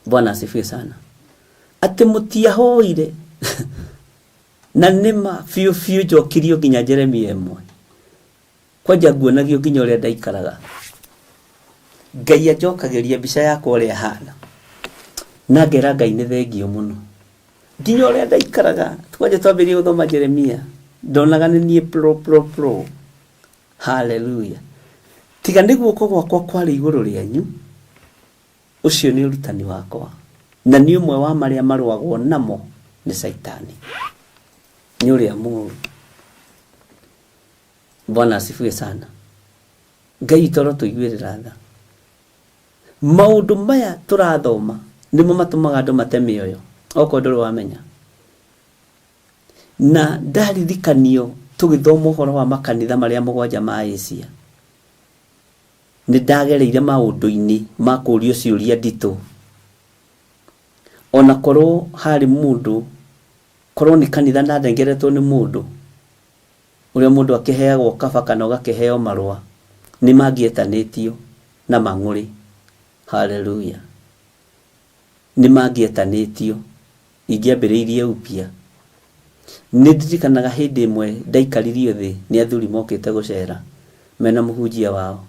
Bwana asifiwe sana. Atĩ mũtiahoire na nĩma biũ biũ njokirio nginya Jeremia ĩmwe. Kwanja nguonagio nginya ũrĩa ndaikaraga. Ngai anjokagĩria mbica yakwa ũrĩa hana. Na ngera Ngai nĩ thengio mũno. Nginya ũrĩa ndaikaraga, kwanja twambĩrĩria gũthoma Jeremia, ndonaga nĩ niĩ pro pro pro. Haleluya. Tiga nĩ guoko gwakwa kwarĩ igũrũ rĩanyu, ũcio nĩ ũrutani wakwa. Na nĩ ũmwe wa marĩa marũagwo namo nĩ Caitani. Nĩ ũrĩa mũũru. Bwana asifiwe sana. Ngai witũ arotũiguĩrĩra tha. Maũndũ maya tũrathoma nĩmo matũmaga andũ mate mĩoyo, okorwo ndũrĩ wamenya. Na ndaririkanio tũgĩthoma ũhoro wa makanitha marĩa mũgwanja ma Asia, nĩ ndagereire maũndũ-inĩ ma kũũrio ciũria nditũ. Ona korwo harĩ mũndũ, korwo nĩ kanitha ndathengeretwo nĩ mũndũ, ũrĩa mũndũ akĩheagwo kaba kana ũgakĩheo marũa, nĩ mangĩetanĩtio na mang'ũrĩ. Haleluya. Nĩ mangĩetanĩtio. Ingĩambĩrĩirie upya. Nĩ ndirikanaga hĩndĩ ĩmwe ndaikaririo thĩ nĩ athuri mokĩte gũcera mena mũhunjia wao.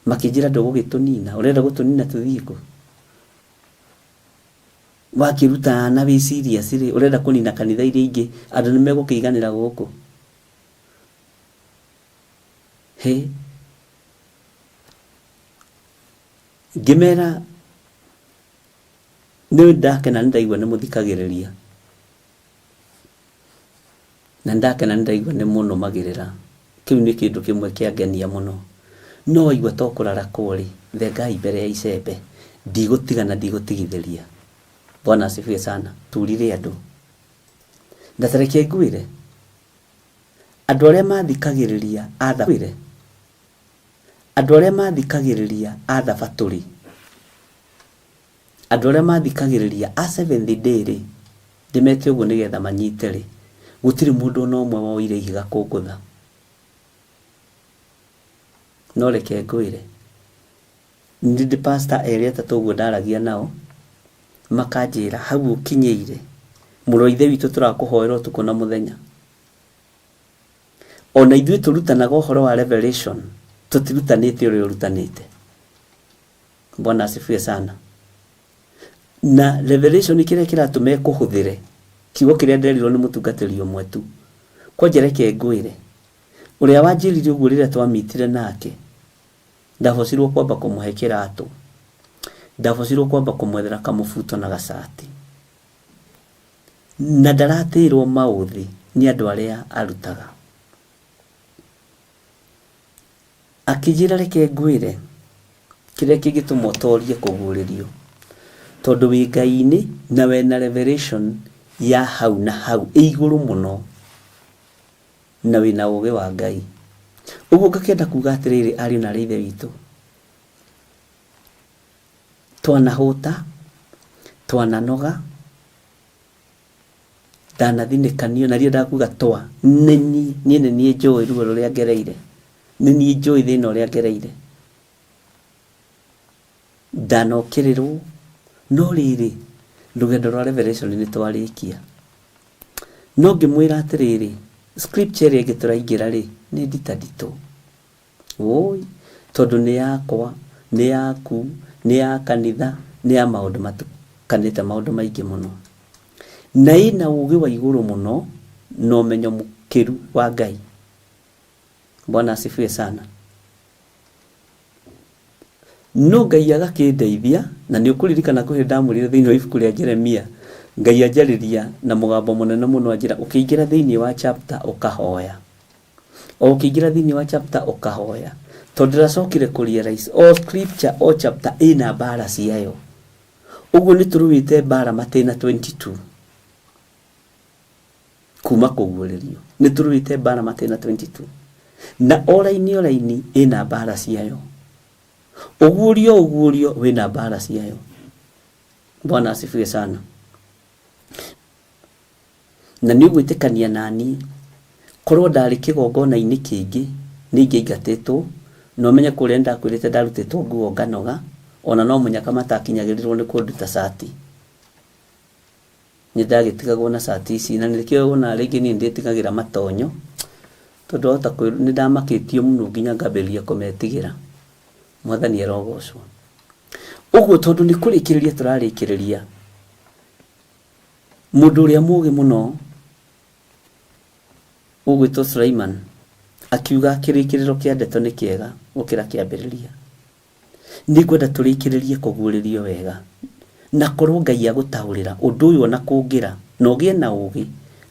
Makĩnjĩra ndũgũgĩtũnina, ũrenda gũtũnina tũthiĩ kũ? Wakĩruta na wĩ serious rĩ, ũrenda kũnina kanitha iria ingĩ, andũ nĩ megũkĩiganĩra gũkũ? Hĩ! Ngĩmera nĩ ndakena nĩ ndaigua nĩ mũthikagĩrĩria, na nĩ ndakena nĩ ndaigua nĩ mũnũmagĩrĩra. Kĩu nĩ kĩndũ kĩmwe kĩangenia mũno. No waigua to kũrarakwo rĩ, thengai mbere ya icembe. Ndigũtiga na ndigũtigithĩria. Bwana asifiwe sana. Turire andũ. Na ta reke ngwĩre, andũ arĩa mathikagĩrĩria a ngwĩre, andũ arĩa mathikagĩrĩria a thabatũ rĩ, andũ arĩa mathikagĩrĩria a Seventh Day rĩ, ndĩmete ũguo nĩgetha manyite rĩ, gũtirĩ mũndũ ona ũmwe woire ihiga kũngũtha. No reke ngwĩre, nĩ ndĩ pastor erĩ atatũ ũguo ndaragia nao, makanjĩra hau ũkinyĩire, mũrũ wa ithe witũ tũrakũhoera ũtukũ na mũthenya. Ona ithuĩ tũrutanaga ũhoro wa revelation, tũtirutanĩte ũrĩa ũrutanĩte. Bwana asifiwe sana. Na revelation kĩrĩa kĩratũma ĩkũhũthĩre, kiugo kĩrĩa nderirwo nĩ mũtungatĩri ũmwe tu. Kwanja reke ngwĩre, ũrĩa wanjĩrire ũguo rĩrĩa twamitire nake, ndabocirwo kwamba kũmũhe kĩratũ, ndabocirwo kwamba kũmwethera kamũbuto na gacati, na ndaratĩrwo maũthĩ nĩ andũ arĩa arutaga. Akĩnjĩra reke ngwĩre kĩrĩa kĩngĩtũma ũtorie kũguũrĩrio, tondũ wĩ Ngai-inĩ na wena revelation ya hau na hau ĩ igũrũ mũno, na wĩna ũgĩ wa Ngai. Ũguo ngakĩenda kuga atĩrĩrĩ ariũ na aarĩ a Ithe witũ, Twanahũta, twananoga, ndanathinĩkanio, na ndiendaga kuga twa, nĩ niĩ, niĩ nĩ niĩ njũĩ ruo rũrĩa ngereire, nĩ niĩ njũĩ thĩna ũrĩa ngereire. Ndanokĩrĩrwo, no rĩrĩ, rũgendo rwa Revelation nĩ twarĩkia. No ngĩmwĩra atĩrĩrĩ, scripture ĩrĩa ĩngĩ tũraingĩra rĩ, nĩ nditanditũ. Wũi, tondũ nĩ yakwa, nĩ yaku, nĩ ya kanitha, nĩ ya maũndũ matukanĩte maũndũ maingĩ mũno. Na ĩna ũgĩ wa igũrũ mũno na ũmenyo mũkĩru wa Ngai. Bwana asifiwe sana. No Ngai agakĩndeithia, na nĩ ũkũririkana kwĩ hĩndĩ ndamwĩrire thĩinĩ wa ibuku rĩa Jeremia, Ngai anjarĩria na mũgambo mũnene mũno anjĩra ũkĩingĩra thĩinĩ wa chapter ũkahoya. O ũkĩingĩra thĩinĩ wa chapter ũkahoya. Tondũ ndĩracokire kũ realize o scripture o chapter ĩna mbara ciayo. Ũguo nĩ tũrũĩte mbara matĩna 22 kuma kũguũrĩrio. Nĩ tũrũĩte mbara matĩna 22. Na o raini o raini ĩna mbara ciayo. Ũguũrio ũguũrio wĩna mbara ciayo. Bwana asifiwe sana. Na nĩ ũgwĩtĩkania naniĩ, korwo ndarĩ kĩgongona-inĩ kĩngĩ nĩ ingĩaingatĩtwo, na ũmenye kũrĩa nĩndakwĩrĩte ndarutĩtwo nguo nganoga, ona no mũnyaka matakinyagĩrĩrwo nĩ kũnduta cati. Nĩ ndagĩtigagwo na cati ici, na nĩkĩo wonaga rĩngĩ niĩ nĩndĩtigagĩra matonyo, tondũ wahota nĩ ndamakĩtio mũno nginya ngambĩrĩria kũmetigĩra. Mwathani arogocwo. Ũguo tondũ nĩ kũrĩkĩrĩria tũrarĩkĩrĩria, Mũndũ ũrĩa mũũgĩ mũno ũgwĩtwo Sulaiman akiuga kĩrĩkĩrĩro kĩa ndeto nĩ kĩega gũkĩra kĩambĩrĩria. Nĩngwenda tũrĩkĩrĩrie kũguũrĩrio wega. Na korwo Ngai agũtaũrĩra ũndũ ũyũ ona kũngĩra na ũgĩe na ũũgĩ,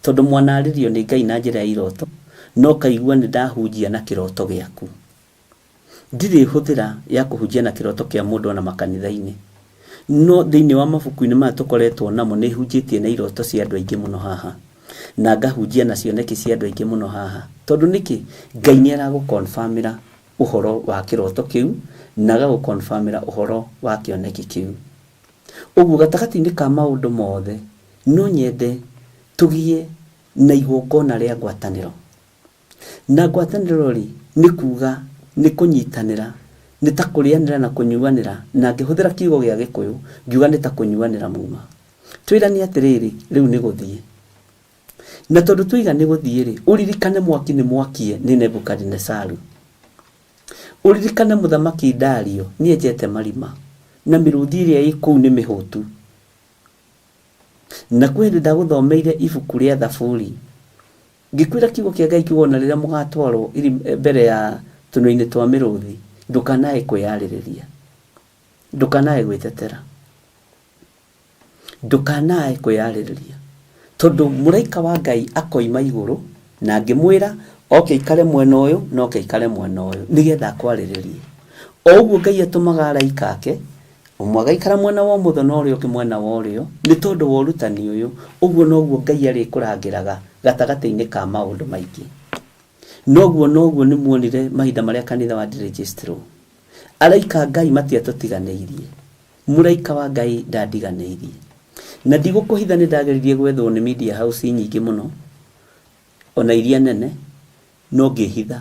tondũ mwanarĩrio nĩ Ngai na njĩra ya iroto, na ũkaigua nĩndahunjia na kĩroto gĩaku. Ndirĩ hũthĩra ya kũhunjia na kĩroto kĩa mũndũ ona makanitha-inĩ. No thĩinĩ wa mabuku-inĩ maya tũkoretwo namo nĩ hunjĩtie na iroto cia andũ aingĩ mũno haha. Na ngahunjia na cioneki cia andũ aingĩ mũno haha. Tondũ nĩkĩ? Ngai nĩ aragũ confirm ĩra ũhoro wa kĩroto kĩu na agagũ confirm ĩra ũhoro wa kĩoneki kĩu. Ũguo gatagatĩ-inĩ ka maũndũ mothe no nyende tũgĩe na igongona rĩa ngwatanĩro. Na ngwatanĩro-rĩ, nĩ kuuga nĩ kũnyitanĩra, nĩ ta kũrĩanĩra na kũnyuanĩra, na ngĩhũthĩra kiugo gĩa Gĩkũyũ, ngiuga nĩ ta kũnyuanĩra muma. Twĩrane atĩrĩrĩ, rĩu nĩ gũthiĩ. Na tondũ twoiga nĩ gũthiĩ-rĩ, ũririkane mwaki nĩ mwakie nĩ Nebukadinesaru. Ũririkane mũthamaki Dario nĩenjete marima, na mĩrũthi ĩrĩa ĩ kũu nĩ mĩhũtu. Na kwĩ hĩndĩ ndagũthomeire ibuku rĩa Thaburi, Ngĩkwĩra kiugo kĩa Ngai kiuga ona rĩrĩa mũgatwarwo mbere ya tũnua-inĩ twa mĩrũthi, ndũkanae kwĩyarĩrĩria. Ndũkanae gwĩtetera. Ndũkanae kwĩyarĩrĩria. Tondũ mũraika wa Ngai akoima igũrũ na ngĩmwĩra oke aikare mwena ũyũ na oke aikare mwena ũyũ nĩgetha akwarĩrĩrie. O ũguo Ngai atũmaga araika ake Ũmwe agaikara mwena wa ũmotho na ũrĩa ũngĩ mwena wa ũrĩo, nĩ tondũ wa ũrutani ũyũ, ũguo noguo Ngai arĩkũrangĩraga gatagatĩ-inĩ ka maũndũ maingĩ. Noguo noguo nĩ muonire mahinda marĩa kanitha wa ndirĩnjĩcitirwo. Araika a Ngai matiatũtiganĩirie. Mũraika wa Ngai ndandiganĩirie. Na ndigũkũhitha nĩ ndageririe gwethwo nĩ media house nyingĩ mũno, ona iria nene, no ngĩhitha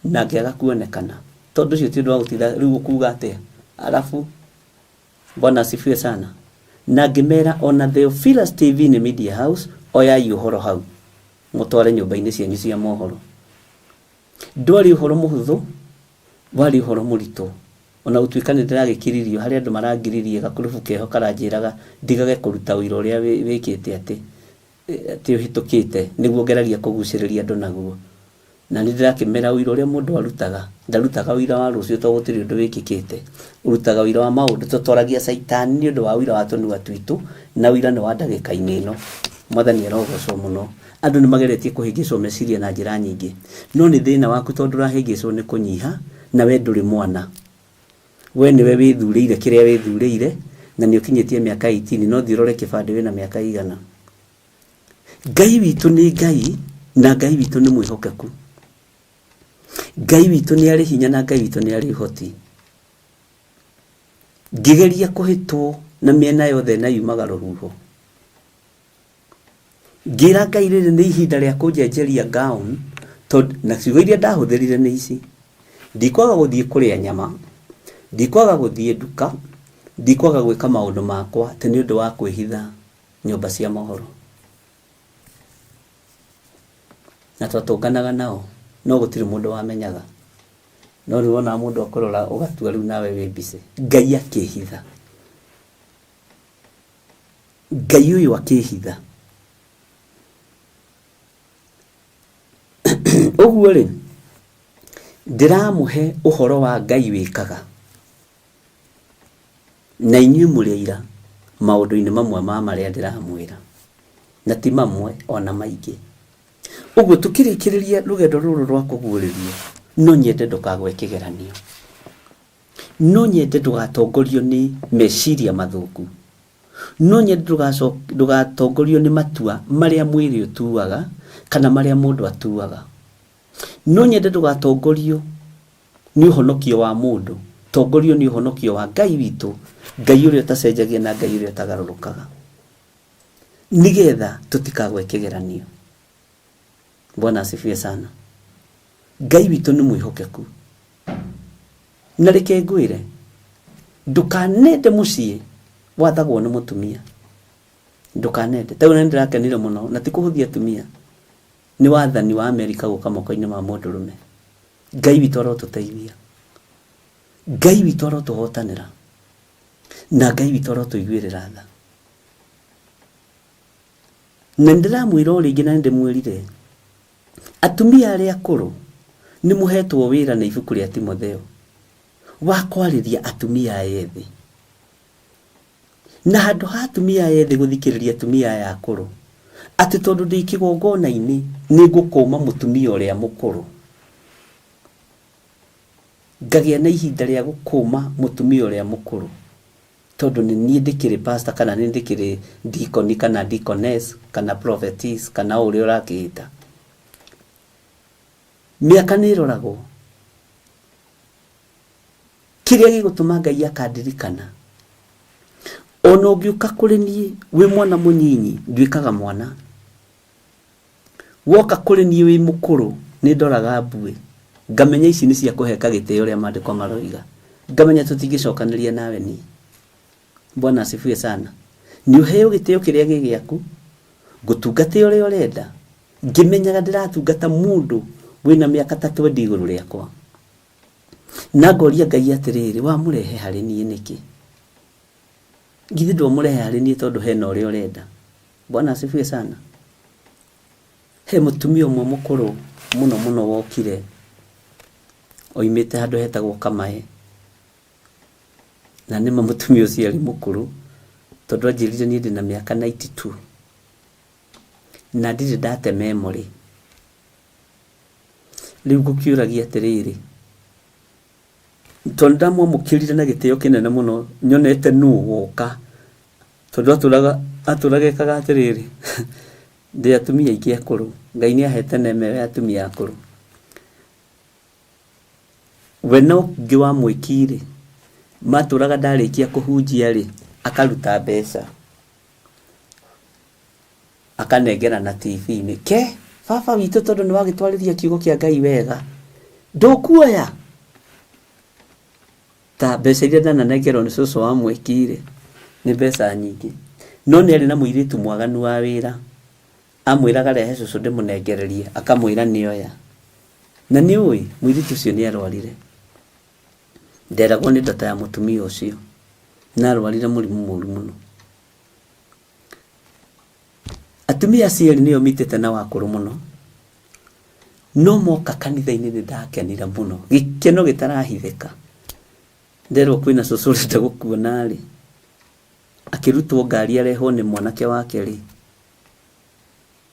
na ngĩaga kuonekana. Tondũ ũcio ti ũndũ wa gũtinda rĩu ũkuga atĩa? Alafu Bwana asifiwe sana. Na ngĩmera ona Theophilus TV nĩ media house, oyai ũhoro hau mũtware nyũmba-inĩ cianyu cia mohoro. Ndwarĩ ũhoro mũhũthũ, warĩ ũhoro mũritũ. Ona gũtuĩka nĩ ndĩragĩkiririo, harĩ andũ marangiririe gakurubu keho karanjĩraga ndigage kũruta ũira ũrĩa wĩkĩte atĩ atĩ ũhĩtũkĩte nĩguo ngeragia kũgucĩrĩria andũ naguo. Na nĩ ndĩrakĩmera ũira ũrĩa mũndũ arutaga, ndarutaga ũira wa rũciũ tondũ gũtirĩ ũndũ wĩkĩkĩte. Ũrutaga ũira wa maũndũ, tũtoragia caitani nĩ ũndũ wa ũira wa tũnua twitũ, na ũira nĩ wa ndagĩka-inĩ ĩno. Mwathani arogocwo mũno. Andũ nĩ mageretie kũhĩngĩcwo meciria na njĩra nyingĩ, no nĩ thĩna waku tondũ ũrahĩngĩcwo nĩ kũnyiha, na we ndũrĩ mwana. We nĩwe wĩthurĩire kĩrĩa wĩthurĩire, na nĩ ũkinyĩtie mĩaka 18, no thiĩ ũrore kĩbandĩ wĩna mĩaka ĩigana. Ngai witũ nĩ Ngai, na Ngai witũ nĩ mwĩhokeku. Ngai witũ nĩ arĩ hinya na Ngai witũ nĩ arĩ ũhoti. Ngĩgeria kũhĩtwo na mĩena yothe na yumaga rũhuho. Ngĩra Ngai rĩrĩ nĩ ihinda rĩa kũnjenjeria gown tondũ na ciugo iria ndahũthĩrire nĩ ici. Ndikwaga gũthiĩ kũrĩa nyama, ndikwaga gũthiĩ nduka, ndikwaga gwĩka maũndũ makwa atĩ nĩ ũndũ wa kwĩhitha nyũmba cia mohoro. Na twatũnganaga nao no gũtirĩ mũndũ wamenyaga. No rĩu wonaga mũndũ akũrora ũgatua rĩu nawe wĩ busy. Ngai akĩhitha. Ngai ũyũ akĩhitha. Ũguo rĩ, ndĩramũhe ũhoro wa Ngai wĩkaga, na inyuĩ mũrĩ aira maũndũ-inĩ mamwe ma marĩa ndĩramwĩra, na ti mamwe ona maingĩ. Ũguo tũkĩrĩkĩrĩria rũgendo rũrũ rwa kũguũrĩrio, no nyende ndũkagwe kĩgeranio. No nyende ndũgatongorio nĩ meciria mathũku. No nyende ndũgatongorio nĩ matua marĩa mwĩrĩ ũtuaga kana marĩa mũndũ atuaga. No nyende ndũgatongorio nĩ ũhonokio wa mũndũ, tongorio nĩ ũhonokio wa Ngai witũ, Ngai ũrĩa ũtacenjagia na Ngai ũrĩa ũtagarũrũkaga, nĩgetha tũtikagwe kĩgeranio. Bwana asifiwe sana. Ngai witũ nĩ mwĩhokeku. Na reke ngwĩre, ndũkanende mũciĩ wathagwo nĩ mũtumia. Ndũkanende. Ta rĩu nĩ ndĩrakenire mũno, na ti kũhũthia atumia, nĩ wathani wa Amerika gũka moko-inĩ ma mũndũrũme. Ngai witũ arotũteithia. Ngai witũ arotũhotanĩra. Na Ngai witũ arotũiguĩrĩra tha. Na nĩndĩramwĩra o rĩngĩ na nĩndĩmwĩrire, atumia arĩa akũrũ nĩ mũhetwo wĩra nĩ ibuku rĩa Timotheo wa kwarĩria atumia aya ethĩ. Na handũ ha atumia aya ethĩ gũthikĩrĩria atumia aya akũrũ, atĩ tondũ ndĩ kĩgongona-inĩ nĩ ngũkũma mũtumia ũrĩa mũkũrũ, ngagĩa na ihinda rĩa gũkũma mũtumia ũrĩa mũkũrũ. Tondũ nĩ niĩ ndĩkĩrĩ pastor kana nĩ ndĩkĩrĩ deacon kana deaconess kana prophetess kana o ũrĩa ũrakĩĩta. Mĩaka nĩ ĩroragwo. Kĩrĩa gĩgũtũma Ngai akandirikana, ona ũngĩũka kũrĩ niĩ wĩ mwana mũnyinyi, nduĩkaga mwana. Woka kũrĩ niĩ wĩ mũkũrũ, nĩ ndoraga mbuĩ, ngamenya ici nĩ cia kũheka gĩtĩo ũrĩa maandĩko maroiga, ngamenya tũtingĩcokanĩria nawe niĩ. Bwana asifiwe sana. Nĩ ũheo gĩtĩo kĩrĩa gĩ gĩaku, ngũtungate ũrĩa ũrenda, ngĩmenyaga ndĩratungata mũndũ wĩna mĩaka ta twendi igũrũ rĩakwa. Na ngoria Ngai atĩrĩrĩ, wamũrehe harĩ niĩ nĩkĩ? Githĩ ndwamũrehe harĩ niĩ tondũ hena ũrĩa ũrenda? Bwana asifiwe sana. He mũtumia ũmwe mũkũrũ mũno mũno wokire oimĩte handũ hetagwo Kamae. Na nĩma mũtumia ũcio arĩ mũkũrũ tondũ anjĩrire niĩ ndĩna mĩaka 92 na ndirĩ ndate memory. Rĩu ngũkĩũragia atĩrĩrĩ, tondũ ndamwamũkĩrire na gĩtĩo kĩnene mũno nyonete nũ woka tondũ atũraga atũraga ekaga atĩrĩrĩ ndĩ atumia aingĩ akũrũ Ngai nĩ ahete nema ĩyo ya atumia akũrũ we no ũngĩ wa mwĩki-rĩ matũraga ndarĩkia kũhunjia-rĩ akaruta mbeca akanengera na TV-inĩ ke baba witũ tondũ nĩ wagĩtwarĩria kiugo kĩa Ngai wega ndũkuoya ta mbeca iria ndananengerwo nĩ cũcũ wa mwĩki-rĩ nĩ mbeca nyingĩ no nĩ arĩ na mũirĩtu mwaganu wa wĩra amwĩraga rehe cũcũ ndĩmũnengererie akamwĩra nĩoya na nĩ ũĩ mũirĩtu ũcio nĩ arwarire nderagwo nĩ ndota ya mũtumia ũcio na arwarire mũrimũ mũru mũno Atumia acio erĩ nĩo mitĩte na wakũrũ mũno, no moka kanitha-inĩ nĩ ndakenire mũno, gĩkeno gĩtarahithĩka. Nderwo kwĩna cũcũ ũrenda gũkuona rĩ, akĩrutwo ngari arehwo nĩ mwanake wake rĩ,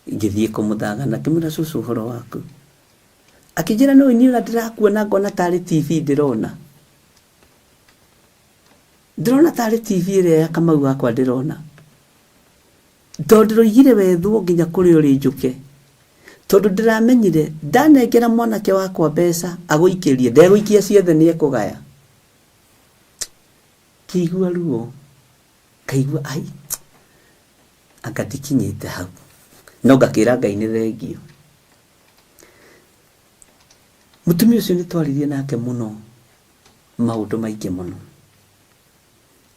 ngĩthiĩ kũmũthagana ngĩmwĩra cũcũ ũhoro waku? Akĩnjĩra no niĩ ona ndĩrakuona ngona tarĩ TV ndĩrona. Ndĩrona tarĩ TV ĩrĩa ya Kamau wakwa ndĩrona. Tondũ ndĩroigire wethwo nginya kũrĩa ũrĩ njũke. Tondũ ndĩramenyire ndanengera mwanake wakwa mbeca agũikĩrie, ndegũikia ciothe nĩ ekũgaya. Ngĩigua ruo, ngaigua ai, anga ndikinyĩte hau. No ngakĩra Ngai nĩ thengio. Mũtumia ũcio nĩ twaririe nake mũno maũndũ maingĩ mũno.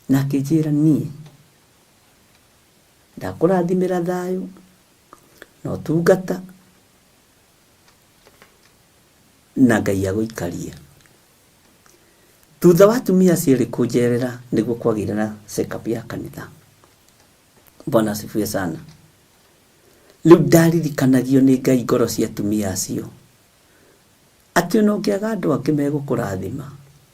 Na akĩnjĩra niĩ ndakũrathimĩra thayũ na ũtungata na Ngai agũikarie. Thutha wa atumia acio erĩ kũnjerera nĩguo kwagĩire na check up ya kanitha. Bwana asifiwe sana. Rĩu ndaririkanagio nĩ Ngai ngoro cia atumia acio atĩ ona ũngĩaga andũ angĩ megũkũrathima,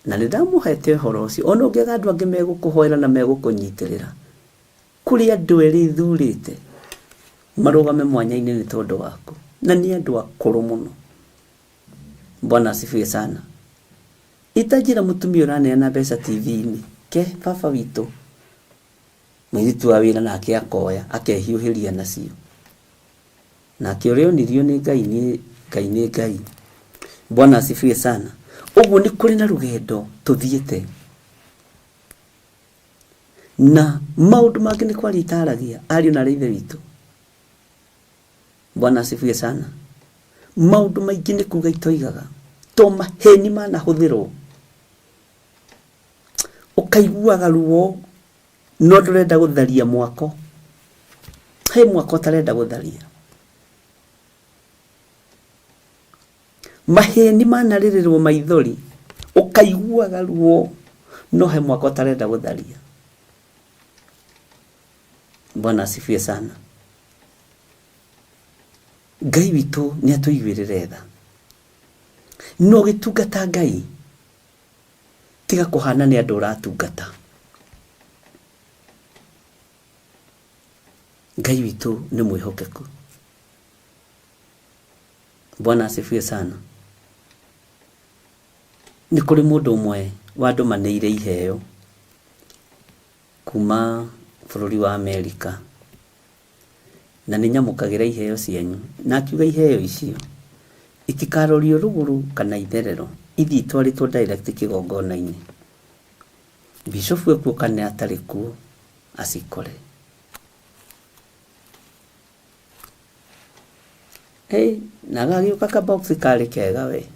na nĩ ndamũhete ũhoro ũcio, ona ũngĩaga andũ angĩ megũkũhoera na megũkũnyitĩrĩra, kũrĩ andũ erĩ thurĩte marũgame mwanya-inĩ nĩ tondũ waku, na nĩ andũ akũrũ mũno. Bwana asifiwe sana. Itanjĩra mũtumia ũraneana mbeca TV-inĩ, ke baba witũ mũirĩtu wa wĩra nake akoya akehiũhĩria nacio. Nake ũrĩa onirio nĩ Ngai nĩ Ngai nĩ Ngai. Bwana asifiwe sana. Ũguo nĩ kũrĩ na rũgendo tũthiĩte na maũndũ mangĩ nĩ kwaria itaragia ariũ na aarĩ a Ithe witũ. Bwana asifiwe sana. Maũndũ maingĩ nĩ kuga itoigaga to maheni manahũthĩrwo ũkaiguaga ruo no ndũrenda gũtharia mwako. He mwako ũtarenda gũtharia. Maheni manarĩrĩrwo maithori ũkaiguaga ruo no he mwako ũtarenda gũtharia. Bwana asifiwe sana. Ngai witũ nĩ atũiguĩrĩre tha. No ũgĩtungata Ngai tiga kũhana nĩ andũ ũratungata. Ngai witũ nĩ mwĩhokeku. Bwana asifiwe sana. Nĩ kũrĩ mũndũ ũmwe wandũmanĩire iheo kuma bũrũri wa Amerika na nĩ nyamũkagĩra iheo cianyu. Na akiuga iheo icio itikarorio rũgũrũ kana itherero, ithiĩ itwarĩtwo direct kĩgongona-inĩ. Bishofu ekuo kana atarĩ kuo acikore. Hey, na gagĩũka ka box karĩ kega we.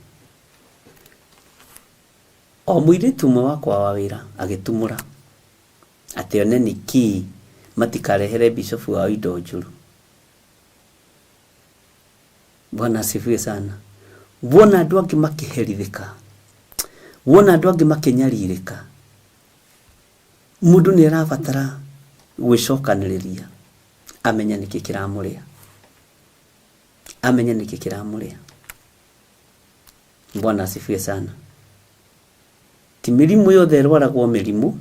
O mũirĩtu ũmwe wakwa wa wĩra agĩtumũra atĩ one nĩ kĩĩ matikarehere bishofu wao indo njũru. Bwana asifiwe sana. Wona andũ angĩ makĩherithĩka, wona andũ angĩ makĩnyarirĩka, mũndũ nĩ arabatara gwĩcokanĩrĩria amenye nĩkĩ kĩramũrĩa, amenye nĩkĩ kĩramũrĩa. Bwana asifiwe sana. Ti mĩrimũ yothe ĩrwaragwo mĩrimũ,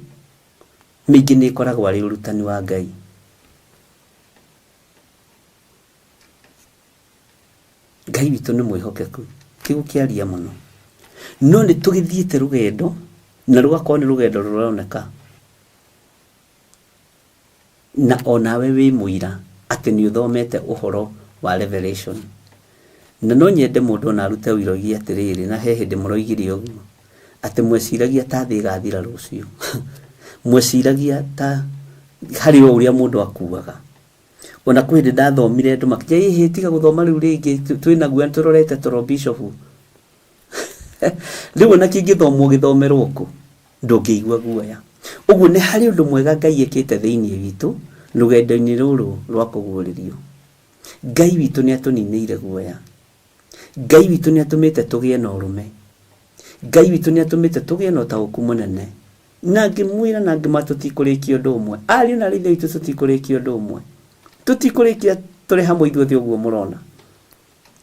mĩingĩ nĩ ĩkoragwo arĩ ũrutani wa Ngai. Ngai witũ nĩ mwĩhokeku, ti gũkĩaria mũno. No nĩ tũgĩthiĩte rũgendo na rũgakorwo nĩ rũgendo rũroneka. Na onawe wĩ mũira atĩ nĩ ũthomete ũhoro wa Revelation. Na no nyende mũndũ ona arute ũira oige atĩrĩrĩ, na he hĩndĩ mũroigire ũguo, atĩ mweciragia ta thĩ ĩgathira rũciũ. Mweciragia ta harĩ o ũrĩa mũndũ akuaga. Ona kwĩ hĩndĩ ndathomire andũ makĩnjĩra ĩhĩ tiga gũthoma rĩu rĩngĩ twĩna guoya nĩtũrorete toro bishop. Rĩu ona kĩngĩthomwo gĩthomerwo kũ ndũngĩigua guoya. Ũguo nĩ harĩ ũndũ mwega Ngai ekĩte thĩinĩ witũ rũgendo-inĩ rũrũ rwa kũguũrĩrio. Ngai witũ nĩ atũninĩire guoya. Ngai witũ nĩ atũmĩte tũgĩe na ũrũme. Ngai witũ nĩ atũmĩte tũgĩe na ũtaũku mũnene. Na ngĩmwĩra na ngĩma tũtikũrĩkia ũndũ ũmwe. Ariũ na aarĩ a Ithe witũ tũtikũrĩkia ũndũ ũmwe. Tũtikũrĩkia tũrĩ hamwe ithuothe ũguo mũrona.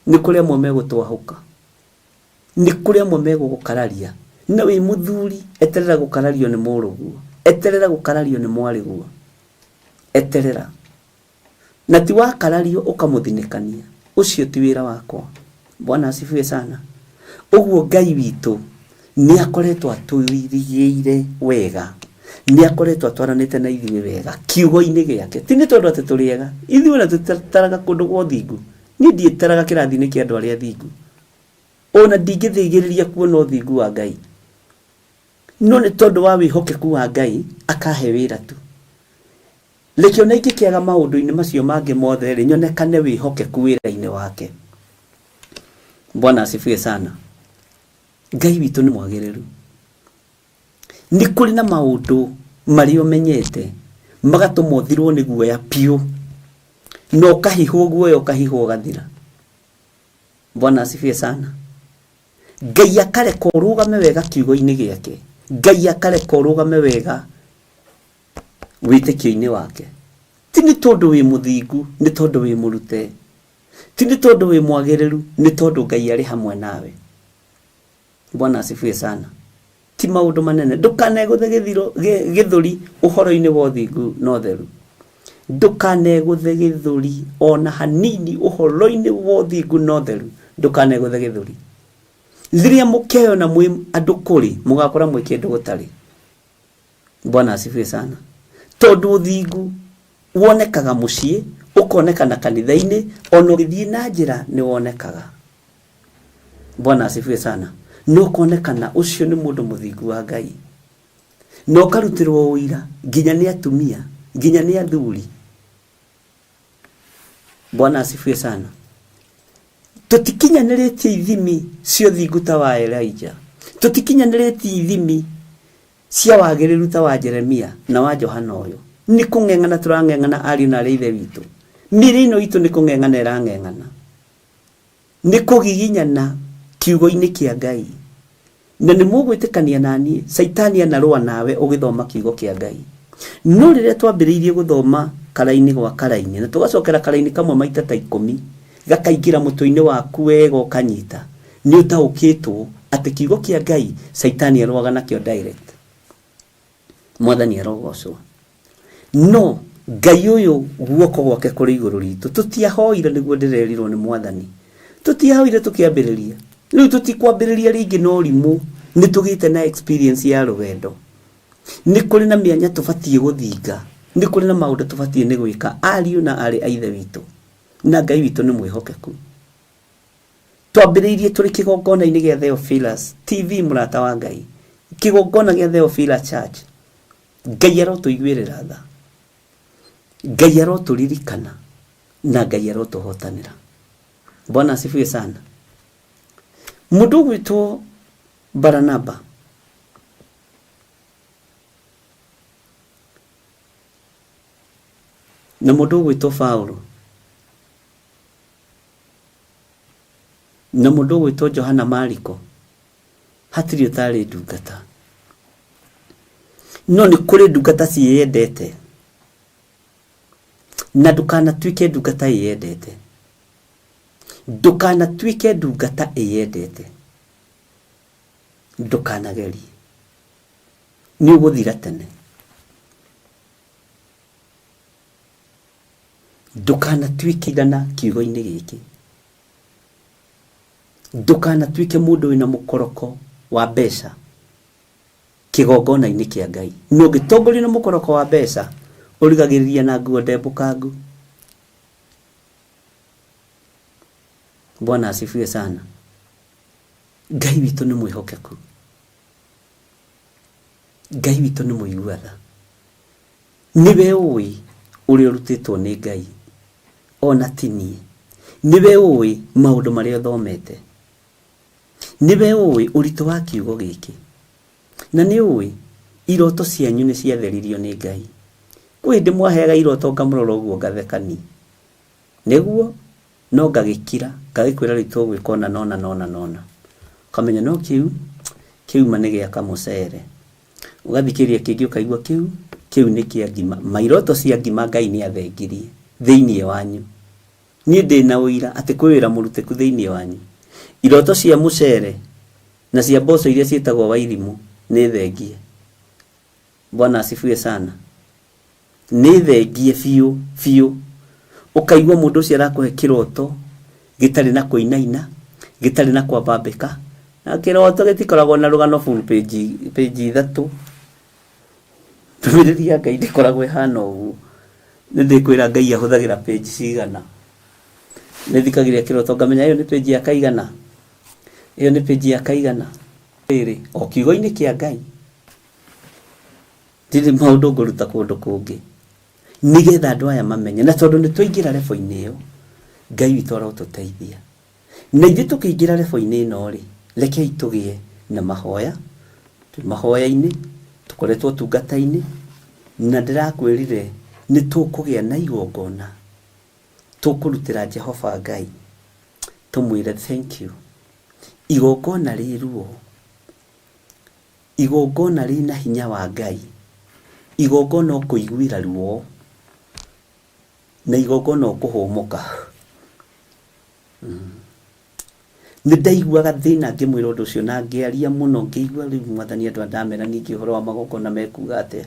Nĩ kũrĩ amwe megũtwahũka. Nĩ kũrĩ amwe megũgũkararia. Na wĩ mũthuri, eterera gũkarario nĩ mũrũguo. Eterera gũkarario nĩ mwarĩguo. Eterera. Na ti wakarario ũkamũthinĩkania. Ũcio ti wĩra wakwa. Bwana asifiwe sana. Ũguo Ngai witũ nĩ akoretwo atũirigĩire wega. Nĩ akoretwo atwaranĩte na ithuĩ wega kiugo-inĩ gĩake. Ti nĩ tondũ atĩ tũrĩ ega. Ithuĩ ona tũtitaraga kũndũ gwa ũthingu. Niĩ ndiĩtaraga kĩrathi-inĩ kĩa andũ arĩa athingu. Ona ndingĩthĩgĩrĩria kuona ũthingu wa Ngai. No nĩ tondũ wa wĩhokeku wa Ngai akahe wĩra tu. Reke ona ingĩkĩaga maũndũ-inĩ macio mangĩ mothe rĩ, nyonekane wĩhokeku wĩra-inĩ wake. Bwana asifiwe sana. Ngai witũ nĩ mwagĩrĩru. Nĩ kũrĩ na maũndũ marĩa ũmenyete magatũma ũthirwo nĩ guoya piũ, na ũkahihwo guoya ũkahihwo ũgathira. Bwana asifiwe sana. Ngai akareka ũrũgame wega kiugo-inĩ gĩake. Ngai akareka ũrũgame wega wĩtĩkio-inĩ wake. Ti nĩ tondũ wĩ mũthingu, nĩ tondũ wĩ mũrute. Ti nĩ tondũ wĩ mwagĩrĩru, nĩ tondũ Ngai arĩ hamwe nawe. Bwana asifiwe sana. Ti maũndũ manene. Ndũkanegũthe gĩthũri ũhoro-inĩ wa ũthingu na ũtheru. Ndũkanegũthe gĩthũri ona hanini ũhoro-inĩ wa ũthingu na ũtheru. Ndũkanegũthe gĩthũri. Rĩrĩa mũkeyona mwĩ andũ kũrĩ, mũgakora mwĩ kĩndũ gũtarĩ. Bwana asifiwe sana. Tondũ ũthingu wonekaga mũciĩ, ũkonekana kanitha-inĩ, ona ũgĩthiĩ na njĩra nĩ wonekaga. Bwana asifiwe sana. Na ũkonekana ũcio nĩ mũndũ mũthingu wa Ngai. Na ũkarutĩrwo ũira nginya nĩ atumia, nginya nĩ athuri. Bwana asifiwe sana. Tũtikinyanĩrĩtie ithimi cia ũthingu ta wa Elijah. Tũtikinyanĩrĩtie ithimi cia wagĩrĩru ta wa Jeremia na wa Johana ũyũ. Nĩ kũng'eng'ana tũrang'eng'ana ariũ na arĩ ithe witũ. Mĩĩrĩ ĩno itũ nĩ kũng'eng'ana ĩrang'eng'ana. Nĩ kũgiginyana kiugo-inĩ kĩa Ngai. Na nĩ mũgwĩtĩkania na niĩ, Caitani anarũa nawe ũgĩthoma kiugo kĩa Ngai. No rĩrĩa twambĩrĩirie gũthoma karaini gwa karaini, na tũgacokera karaini kamwe maita ta 10, gakaingĩra mũtwe-inĩ waku wega ũkanyita, nĩ ũtaũkĩtwo atĩ kiugo kĩa Ngai, Caitani arũaga nakĩo direct. Mwathani arogocwo. No Ngai ũyũ guoko gwake kũrĩ igũrũ ritũ. Tũtiahoire nĩguo ndĩrerirwo nĩ Mwathani. Tũtiahoire tũkĩambĩrĩria. Rĩu tũtikwambĩrĩria rĩngĩ na ũrimũ. Nĩ tũgĩte na experience ya rũgendo. Nĩ kũrĩ na mĩanya tũbatiĩ gũthinga. Nĩ kũrĩ na maũndũ tũbatiĩ nĩ gwĩka ariũ na aarĩ a Ithe witũ. Na Ngai witũ nĩ mwĩhokeku. Twambĩrĩirie tũrĩ kĩgongona-inĩ gĩa Theophilus TV mũrata wa Ngai. Kĩgongona gĩa Theophilus Church. Ngai arotũiguĩrĩra tha. Ngai arotũririkana na Ngai arotũhotanĩra. Bwana asifiwe sana. Mũndũ ũgwĩtwo Baranaba na mũndũ ũgwĩtwo Paulo na mũndũ ũgwĩtwo Johana Mariko hatirĩ ũtarĩ ndungata. No nĩ kũrĩ ndungata ciĩyendete, na ndũkanatuĩke ndungata ĩyendete. Ndũkanatuĩke ndungata ĩyendete. Ndũkanagerie, nĩ ũgũthira tene. Ndũkanatuĩke ithana kiugo-inĩ gĩkĩ. Ndũkanatuĩke mũndũ wĩna mũkoroko wa mbeca kĩgongona-inĩ kĩa Ngai. Na ũngĩtongorio nĩ mũkoroko wa mbeca, ũrigagĩrĩria na nguo ndembũkangu. Bwana asifiwe sana. Ngai witũ nĩ mwĩhokeku. Ngai witũ nĩ mũigua tha. Nĩwe ũĩ ũrĩa ũrutĩtwo nĩ Ngai, ona ti niĩ. Nĩwe ũĩ maũndũ marĩa ũthomete. Nĩwe ũĩ ũritũ wa kiugo gĩkĩ. Na nĩ ũĩ iroto cianyu nĩ ciatheririo nĩ Ngai. Kwĩ hĩndĩ mwaheaga iroto ngamũrora ũguo ngatheka niĩ. Nĩguo, no ngagĩkira, ngagĩkwĩra rĩu tũgwĩka ũna na ũna na ũna na ũna. Ũkamenya no kĩu, kĩu ma nĩ gĩa kamũcere. Ũgathikĩrĩria kĩngĩ ũkaigua kĩu, kĩu nĩ kĩa ngima. Ma iroto cia ngima Ngai nĩ athengirie thĩinĩ wanyu. Niĩ ndĩna ũira atĩ kwĩ wĩra mũrutĩku thĩinĩ wanyu. Iroto cia mũcere na cia mboco iria ciĩtagwo wairimũ nĩ thengie. Bwana asifiwe sana. Nĩ thengie biũ biũ. Ũkaigua mũndũ ũcio arakũhe kĩroto gĩtarĩ na kũinaina, gĩtarĩ na kwambambĩka. Na kĩroto gĩtikoragwo na rũgano full page, page ithatũ. Ndũmĩrĩri ya Ngai ndĩkoragwo ĩhana ũguo. Nĩ ndĩkwĩra Ngai ahũthagĩra page cigana. Nĩ thikagĩrĩria kĩroto ngamenya ĩyo nĩ page ya kaigana. Ĩyo nĩ page ya kaigana. Rĩrĩ, o kiugo-inĩ kĩa Ngai. Ndirĩ maũndũ ngũruta kũndũ kũngĩ nĩgetha andũ aya mamenye, na tondũ nĩ twaingĩra rebo-inĩ ĩyo, Ngai witũ arotũteithia. Na ithuĩ tũkĩingĩra rebo-inĩ ĩno rĩ, rekei tũgĩe na mahoya, twĩ mahoya-inĩ, tũkoretwo ũtungata-inĩ, na ndĩrakwĩrire nĩ tũkũgĩa na igongona tũkũrutĩra Jehova Ngai, tũmwĩre thank you. Igongona rĩ ruo, igongona rĩna hinya wa Ngai, igongona ũkũiguĩra ruo, na igongona ũkũhũmũka. Nĩ ndaiguaga thĩna ngĩmwĩra ũndũ ũcio na ngĩaria mũno, ngĩigua rĩu Mwathani andũ aya ndamera ningĩ ũhoro wa magongona mekuga atĩa.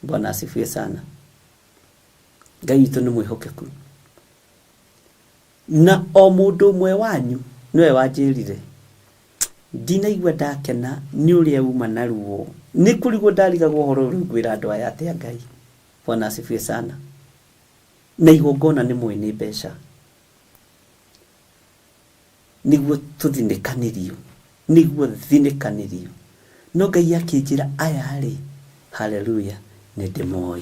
Bwana asifiwe sana. Ngai witũ nĩ mwĩhokeku. Na o mũndũ ũmwe wanyu nĩwe wanjĩrire, ndinaigua ndakena nĩ ũrĩa uma na ruo, nĩ kũrigwo ndarigagwo ũhoro ũyũ rĩu ngwĩra andũ aya atĩa Ngai. Bwana asifiwe sana. Na igongona nĩ mũĩ nĩ mbeca, nĩguo tũthinĩkanĩrio, nĩguo thinĩkanĩrio. No Ngai akĩnjĩra aya rĩ, haleluya, nĩ ndĩmoĩ.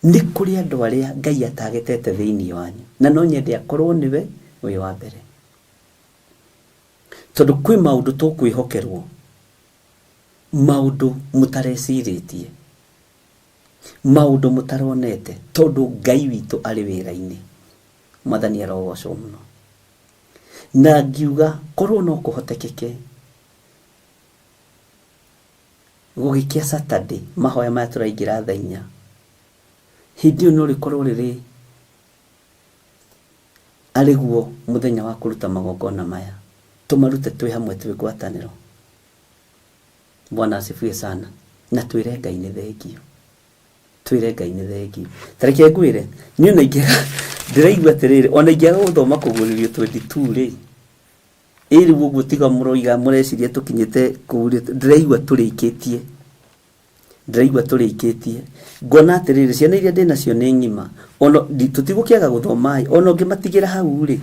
Nĩ kũrĩ andũ arĩa Ngai atagetete thĩinĩ wanyu, na no nyende akorwo nĩwe wĩ wa mbere. Tondũ kwĩ maũndũ tũkwĩhokerwo, maũndũ mũtarecirĩtie, maũndũ mũtaronete, tondũ Ngai witũ arĩ wĩra-inĩ. Mwathani arogocwo mũno. Na ngiuga korwo no kũhotekeke gũgĩkĩa Saturday, mahoya maya tũraingĩra thaa inya, hĩndĩ ĩyo no rĩkorwo rĩrĩ arĩguo mũthenya wa kũruta magongona maya, tũmarute twĩ hamwe twĩ ngwatanĩro. Bwana asifiwe sana. Na twĩre Ngai nĩ thengio, twĩre Ngai nĩ thengio. Ta reke ngwĩre, niĩ ona ingĩaga, ndĩraigua atĩrĩrĩ, ona ingĩaga gũthoma kũguũrĩrio 22 rĩ, ĩ rĩu ũguo tiga mũroiga mũreciria tũkinyĩte kũu rĩ, ndĩraigua tũrĩkĩtie, ndĩraigua tũrĩkĩtie. Ngona atĩrĩrĩ, ciana iria ndĩnacio nĩ ng'ima, ona tũtigũkĩaga gũthoma ĩ, ona ũngĩmatigĩra hau rĩ,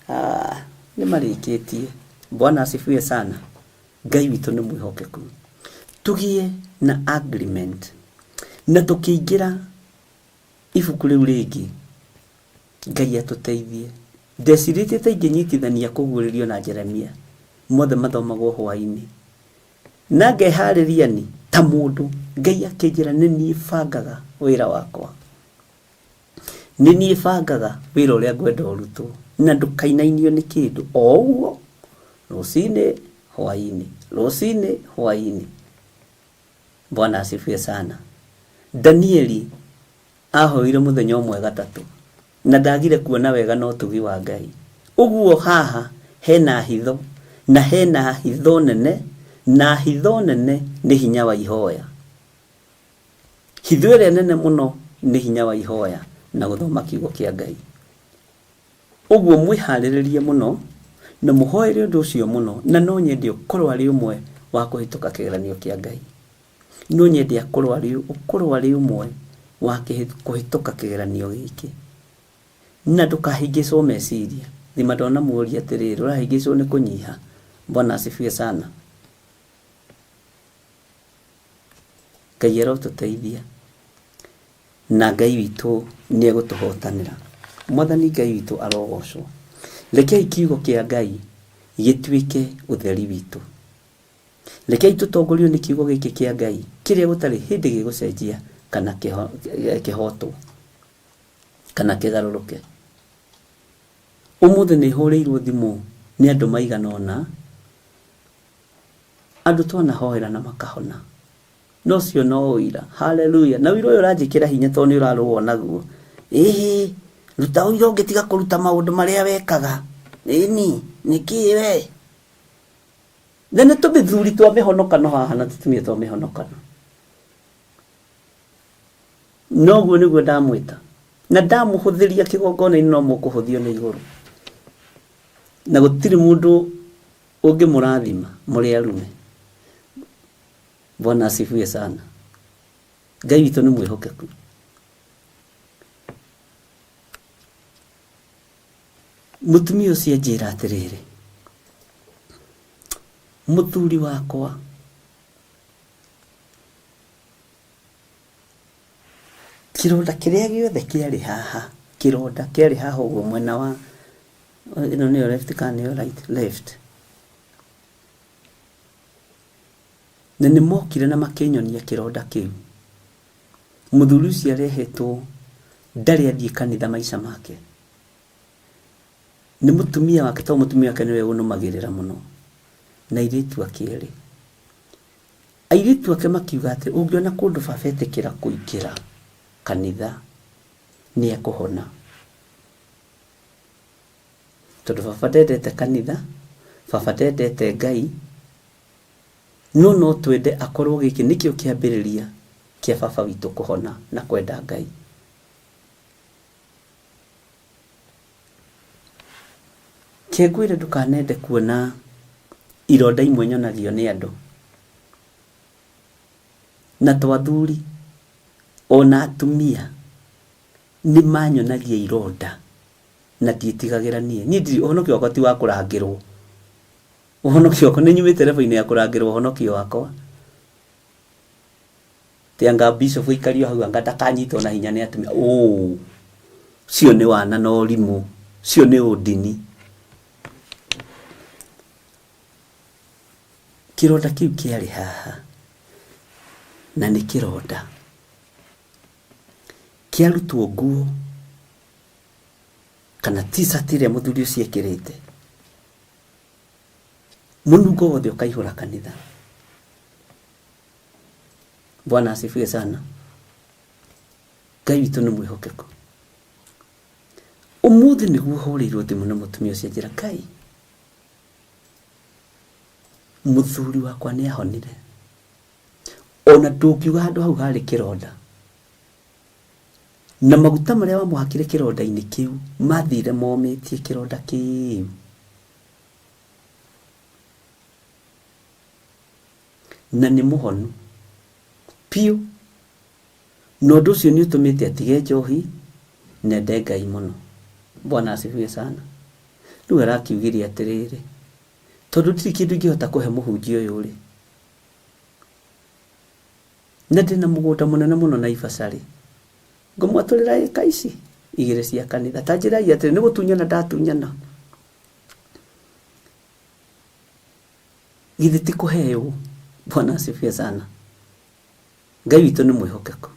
ah, nĩ marĩkĩtie. Bwana asifiwe sana. Ngai witũ nĩ mwĩhokeku. Tũgĩe na agreement na tũkĩingĩra ibuku rĩu rĩngĩ, Ngai atũteithie. Ndecirĩtie ta ingĩnyitithania kũguũrĩrio na Jeremia, mothe mathomagwo hwaĩ-inĩ. Na ngeharĩria ni ta mũndũ, Ngai akĩnjĩra nĩ niĩ bangaga wĩra wakwa. Nĩ niĩ bangaga wĩra ũrĩa ngwenda ũrutwo, na ndũkainainio nĩ kĩndũ, o ũguo rũcinĩ hwaĩ-inĩ, rũcinĩ hwaĩ-inĩ. Bwana asifiwe sana. Danieli ahoire mũthenya ũmwe gatatũ, na ndagire kuona wega na ũtugi wa Ngai. Ũguo haha hena hitho, na hena hitho nene, na hitho nene nĩ hinya wa ihoya. Hitho ĩrĩa nene mũno nĩ hinya wa ihoya na gũthoma kiugo kĩa Ngai. Ũguo mwĩharĩrĩrie mũno na mũhoere ũndũ ũcio mũno, na no nyende ũkorwo arĩ ũmwe wa kũhĩtũka kĩgeranio kĩa Ngai. No nyende akorwo arĩ, ũkorwo arĩ ũmwe wa kũhĩtũka kĩgeranio gĩkĩ. Na ndũkahĩngĩcwo meciria. Thima ndonamũria atĩrĩrĩ, ũrahĩngĩcwo nĩ kũnyiha? Bwana asifiwe sana. Ngai arotũteithia na Ngai witũ nĩ egũtũhotanĩra. Mwathani Ngai witũ arogocwo. Rekei kiugo kĩa Ngai gĩtuĩke ũtheri witũ. Rekei tũtongorio nĩ kiugo gĩkĩ kĩa Ngai kĩrĩa gũtarĩ hĩndĩ gĩgũcenjia kana kĩhotwo kana kĩgarũrũke. Ũmũthĩ nĩ hũrĩirwo thimũ nĩ andũ maigana ũna, andũ twanahoera na makahona. Na ũcio no ũira. Haleluya. Na ũira ũyũ ũranjĩkĩra hinya tondũ nĩ ũrarũa naguo. Ĩhĩ, ruta ũira ũngĩtiga kũruta maũndũ marĩa wekaga. Ĩni, nĩkĩ we? Na nĩ tũmĩthuri twa mĩhonokano haha na tũtumia twa mĩhonokano. Noguo nĩguo ndamwĩta. Na ndamũhũthĩria kĩgongona-inĩ no mũkũhũthio nĩ igũrũ. Na gũtirĩ mũndũ ũngĩmũrathima mũrĩ arume. Bwana asifiwe sana. Ngai witũ nĩ mwĩhokeku. Mũtumia ũcio anjĩra atĩrĩrĩ, mũthuri wakwa Kĩronda kĩrĩa gĩothe kĩarĩ haha, kĩronda kĩarĩ haha ũguo mwena wa ĩno nĩyo left kana nĩyo right? Left. Na nĩ mokire na makĩnyonia kĩronda kĩu. Mũthuri ũcio arehetwo ndarĩ athiĩ kanitha maica make. Nĩ mũtumia wake tondũ mũtumia wake nĩwe ũnũmagĩrĩra mũno na airĩtu ake erĩ. Airĩtu ake makiuga atĩ ũngĩona kũndũ baba etĩkĩra kũingĩra kanitha nĩ ekũhona. Tondũ baba ndendete kanitha, baba ndendete Ngai, no no twende akorwo gĩkĩ nĩkĩo kĩambĩrĩria kĩa baba witũ kũhona na kwenda Ngai. Ke ngwĩre ndũkanende kuona ironda imwe nyonagio nĩ andũ. Na to athuri, ona atumia nĩ manyonagia ironda na ndiĩtigagĩra niĩ. Niĩ ndirĩ, ũhonokio wakwa ti wa kũrangĩrwo. Ũhonokio wakwa, nĩ nyumĩte level -inĩ ya kũrangĩrwo ũhonokio wakwa. Atĩ anga bishop aikario hau anga ndakanyitwo na hinya nĩ atumia. Ũũ, ũcio nĩ wana na ũrimũ, ũcio nĩ ũndini. Kĩronda kĩu kĩarĩ haha, na nĩ kĩronda. Kĩarutwo nguo kana t-shirt ĩrĩa mũthuri ũcio ekĩrĩte, mũnungo wothe ũkaihũra kanitha. Bwana asifiwe sana. Ngai witũ nĩ mwĩhokeku. Ũmũthĩ nĩguo hũrĩirwo thimũ nĩ mũtumia ũcio anjĩra, Ngai, mũthuri wakwa nĩ ahonire. Ona ndũngiuga handũ hau harĩ kĩronda. Na maguta marĩa wamũhakire kĩronda-inĩ kĩu mathire momĩtie kĩronda kĩu. Na nĩ mũhonu biũ. Na ũndũ ũcio nĩ ũtũmĩte atige njohi na ende Ngai mũno. Bwana asifiwe sana. Rĩu arakiugire atĩrĩrĩ, tondũ ndirĩ kĩndũ ingĩhota kũhe mũhunjia ũyũ rĩ, na ndĩna mũgũnda mũnene mũno Naivasha rĩ, ngũmwatũrĩra ĩka ici igĩrĩ cia kanitha. Ta njĩrai atĩrĩ, nĩ gũtunyana ndatunyana? Githĩ ti kũheo? Bwana asifiwe sana. Ngai witũ nĩ mwĩhokeku.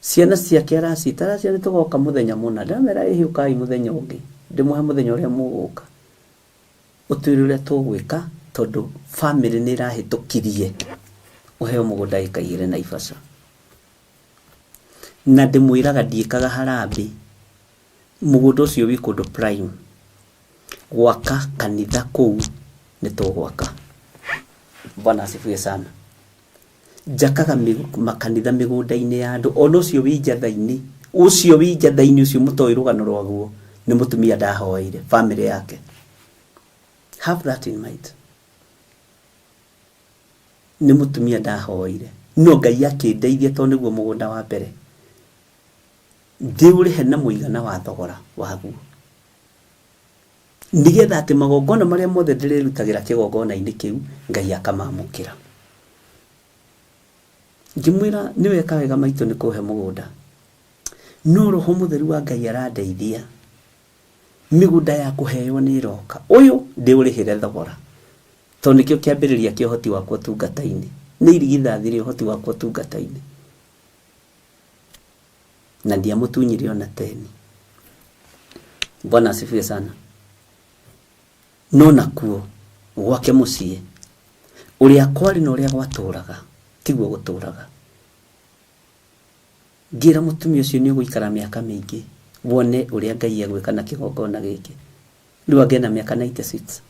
Ciana ciake araciĩta, araciĩra nĩ tũgoka mũthenya mũna. Ndĩramera ĩhĩ ũkai mũthenya ũngĩ, ndĩmũhe mũthenya ũrĩa mũgũka. Ũtwĩre ũrĩa tũgwĩka tondũ famĩlĩ nĩ ĩrahĩtũkirie ũheo mũgũnda ĩka igĩrĩ Naivasha. Na ndĩmwĩraga ndiĩkaga harambee, mũgũnda ũcio wĩ kũndũ prime. Gwaka kanitha kũu nĩ tũgwaka. Bwana asifiwe sana. Njakaga makanitha mĩgũnda-inĩ ya andũ, ona ũcio wĩ njatha-inĩ, ũcio wĩ njatha-inĩ ũcio mũtoĩ rũgano rwaguo, nĩ mũtumia ndahoeire, famĩlĩ yake. Have that in mind. Nĩ mũtumia ndahoeire, no Ngai akĩndeithia tondũ nĩguo mũgũnda wa mbere, ndĩũrĩhe na mũigana wa thogora waguo. Nĩgetha atĩ magongona marĩa mothe ndĩrĩrutagĩra kĩgongona-inĩ kĩu, Ngai akamamũkĩra. Ngĩmwĩra nĩ weka wega maitũ nĩ kũhe mũgũnda, no Roho Mũtheru wa Ngai arandeithia, mĩgũnda ya kũheo nĩ ĩroka, ũyũ ndĩũrĩhĩre thogora, tondũ nĩkĩo kĩambĩrĩria kĩa ũhoti wakwa ũtungata-inĩ, nĩ irigithathi rĩa ũhoti wakwa ũtungata-inĩ. Na ndiamũtunyire ona teni. Bwana asifiwe sana. No nakuo gwake mũciĩ ũrĩa kwarĩ na ũrĩa gwatũraga tiguo gũtũraga. Ngĩra mũtumia ũcio nĩ ũgũikara mĩaka mĩingĩ wone ũrĩa Ngai egwĩka na kĩgongona gĩkĩ. Rĩu angĩ ena mĩaka 96.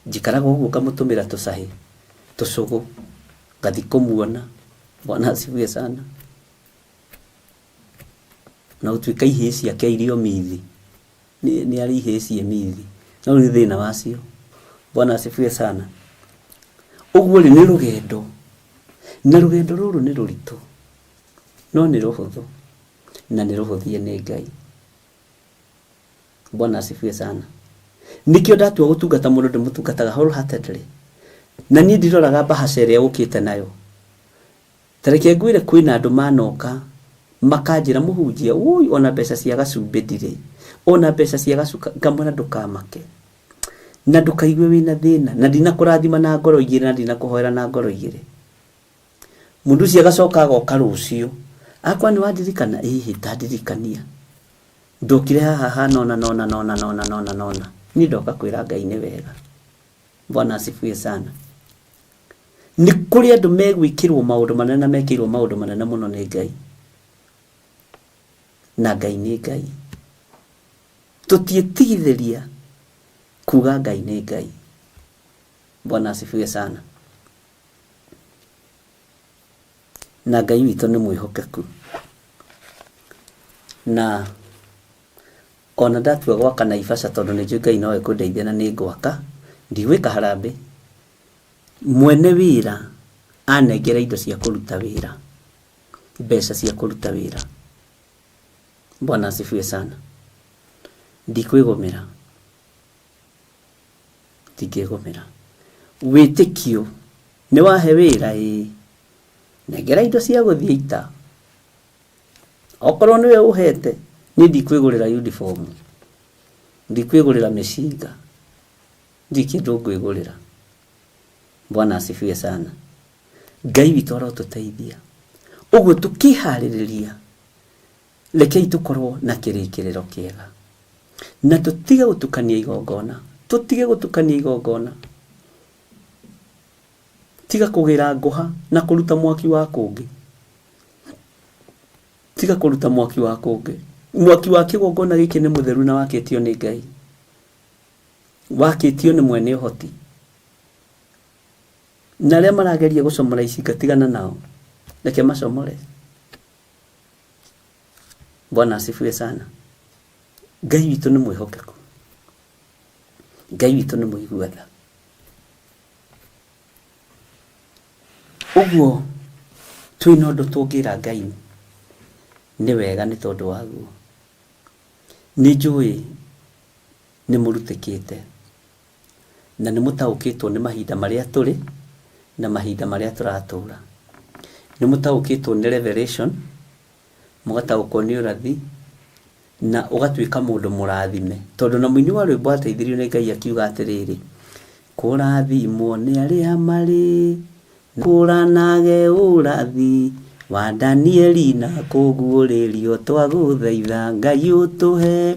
Njikaraga ũguo ngamũtũmĩra tũcahĩ, tũcũgũ, ngathi kũmuona. Bwana asifiwe sana. Na gũtuĩka ihĩĩ ciake irĩ o mithi, nĩ arĩ ihĩĩ ciĩ mithi, no nĩ thĩna wacio. Bwana asifiwe sana. Ũguo rĩ, nĩ rũgendo, na rũgendo rũrũ nĩ rũritũ, no nĩ rũhũthũ, na nĩ rũhũthie nĩ Ngai. Bwana asifiwe sana. Nĩkĩo ndatua gũtungata mũndũ ndĩmũtungataga wholeheartedly. Na niĩ ndiroraga mbahaca ĩrĩa ũkĩte nayo. Ta reke ngwĩre kwĩna andũ manoka makanjĩra mũhunjia ũi ona mbeca cia gacumbĩ ndirĩ, ona mbeca cia gacuka, ngamwĩra ndũkamake na ndũkaigue wĩna thĩna, na ndinakũrathima na ngoro igĩrĩ na ndinakũhoera na ngoro igĩrĩ. Mũndũ ũcio agacoka agoka rũciũ akwa nĩ wandirikana, ĩhĩ tandirikania ndokire haha hana ona nona nona nona nona nona, niĩ ndoka kwĩra Ngai nĩ wega. Bwana asifiwe sana. Nĩ kũrĩ andũ megwĩkĩrwo maũndũ manene na mekĩirwo maũndũ manene mũno nĩ Ngai, na Ngai nĩ Ngai. Tũtiĩtigithĩria kuga Ngai nĩ Ngai. Bwana asifiwe sana. Na Ngai witũ nĩ mwĩhokeku, na ona ndatua gwaka Naivasha tondũ nĩ njũĩ Ngai no ekũndeithia na nĩ ngwaka, ndigwĩka harambĩ. Mwene wĩra anengera indo cia kũruta wĩra, mbeca cia kũruta wĩra. Bwana asifiwe sana. Ndikwĩgũmĩra, ndingĩgũmĩra. Wĩtĩkio nĩ wahe wĩra, ĩĩ nengera indo cia gũthiĩ ita, okorwo nĩwe ũhete, niĩ ndikwĩgũrĩra uniform, ndikwĩgũrĩra mĩcinga, ndirĩ kĩndũ ngwĩgũrĩra. Bwana asifiwe sana. Ngai witũ arotũteithia. Ũguo tũkĩharĩrĩria, rekei tũkorwo na kĩrĩkĩrĩro kĩega, na tũtige gũtukania igongona, tũtige gũtukania igongona. Tiga kũgĩra ngũha na kũruta mwaki wa kũngĩ, tiga kũruta mwaki wa kũngĩ. Mwaki wa kĩgongona gĩkĩ nĩ mũtheru na wakĩtio nĩ Ngai, wakĩtio nĩ mwene ũhoti. Na arĩa marageria gũcomora icinga, tigana nao, reke macomore. Bwana asifiwe sana. Ngai witũ nĩ mwĩhokeku, Ngai witũ nĩ mũigua tha. Ũguo twĩna ũndũ tũngĩra Ngai nĩ wega nĩ tondũ waguo. Nĩ njũĩ nĩ mũrutĩkĩte na nĩ mũtaũkĩtwo nĩ mahinda marĩa tũrĩ na mahinda marĩa tũratũra. Nĩ mũtaũkĩtwo nĩ revelation, mũgataũkwo nĩ ũrathi, na ũgatuĩka mũndũ mũrathime. Tondũ na mũini wa rwĩmbo ateithirio nĩ Ngai akiuga atĩrĩrĩ, kũrathimwo nĩ arĩa marĩ kũranage ũrathi wa Danieli na kũguũrĩrio twagũthaitha Ngai ũtũhe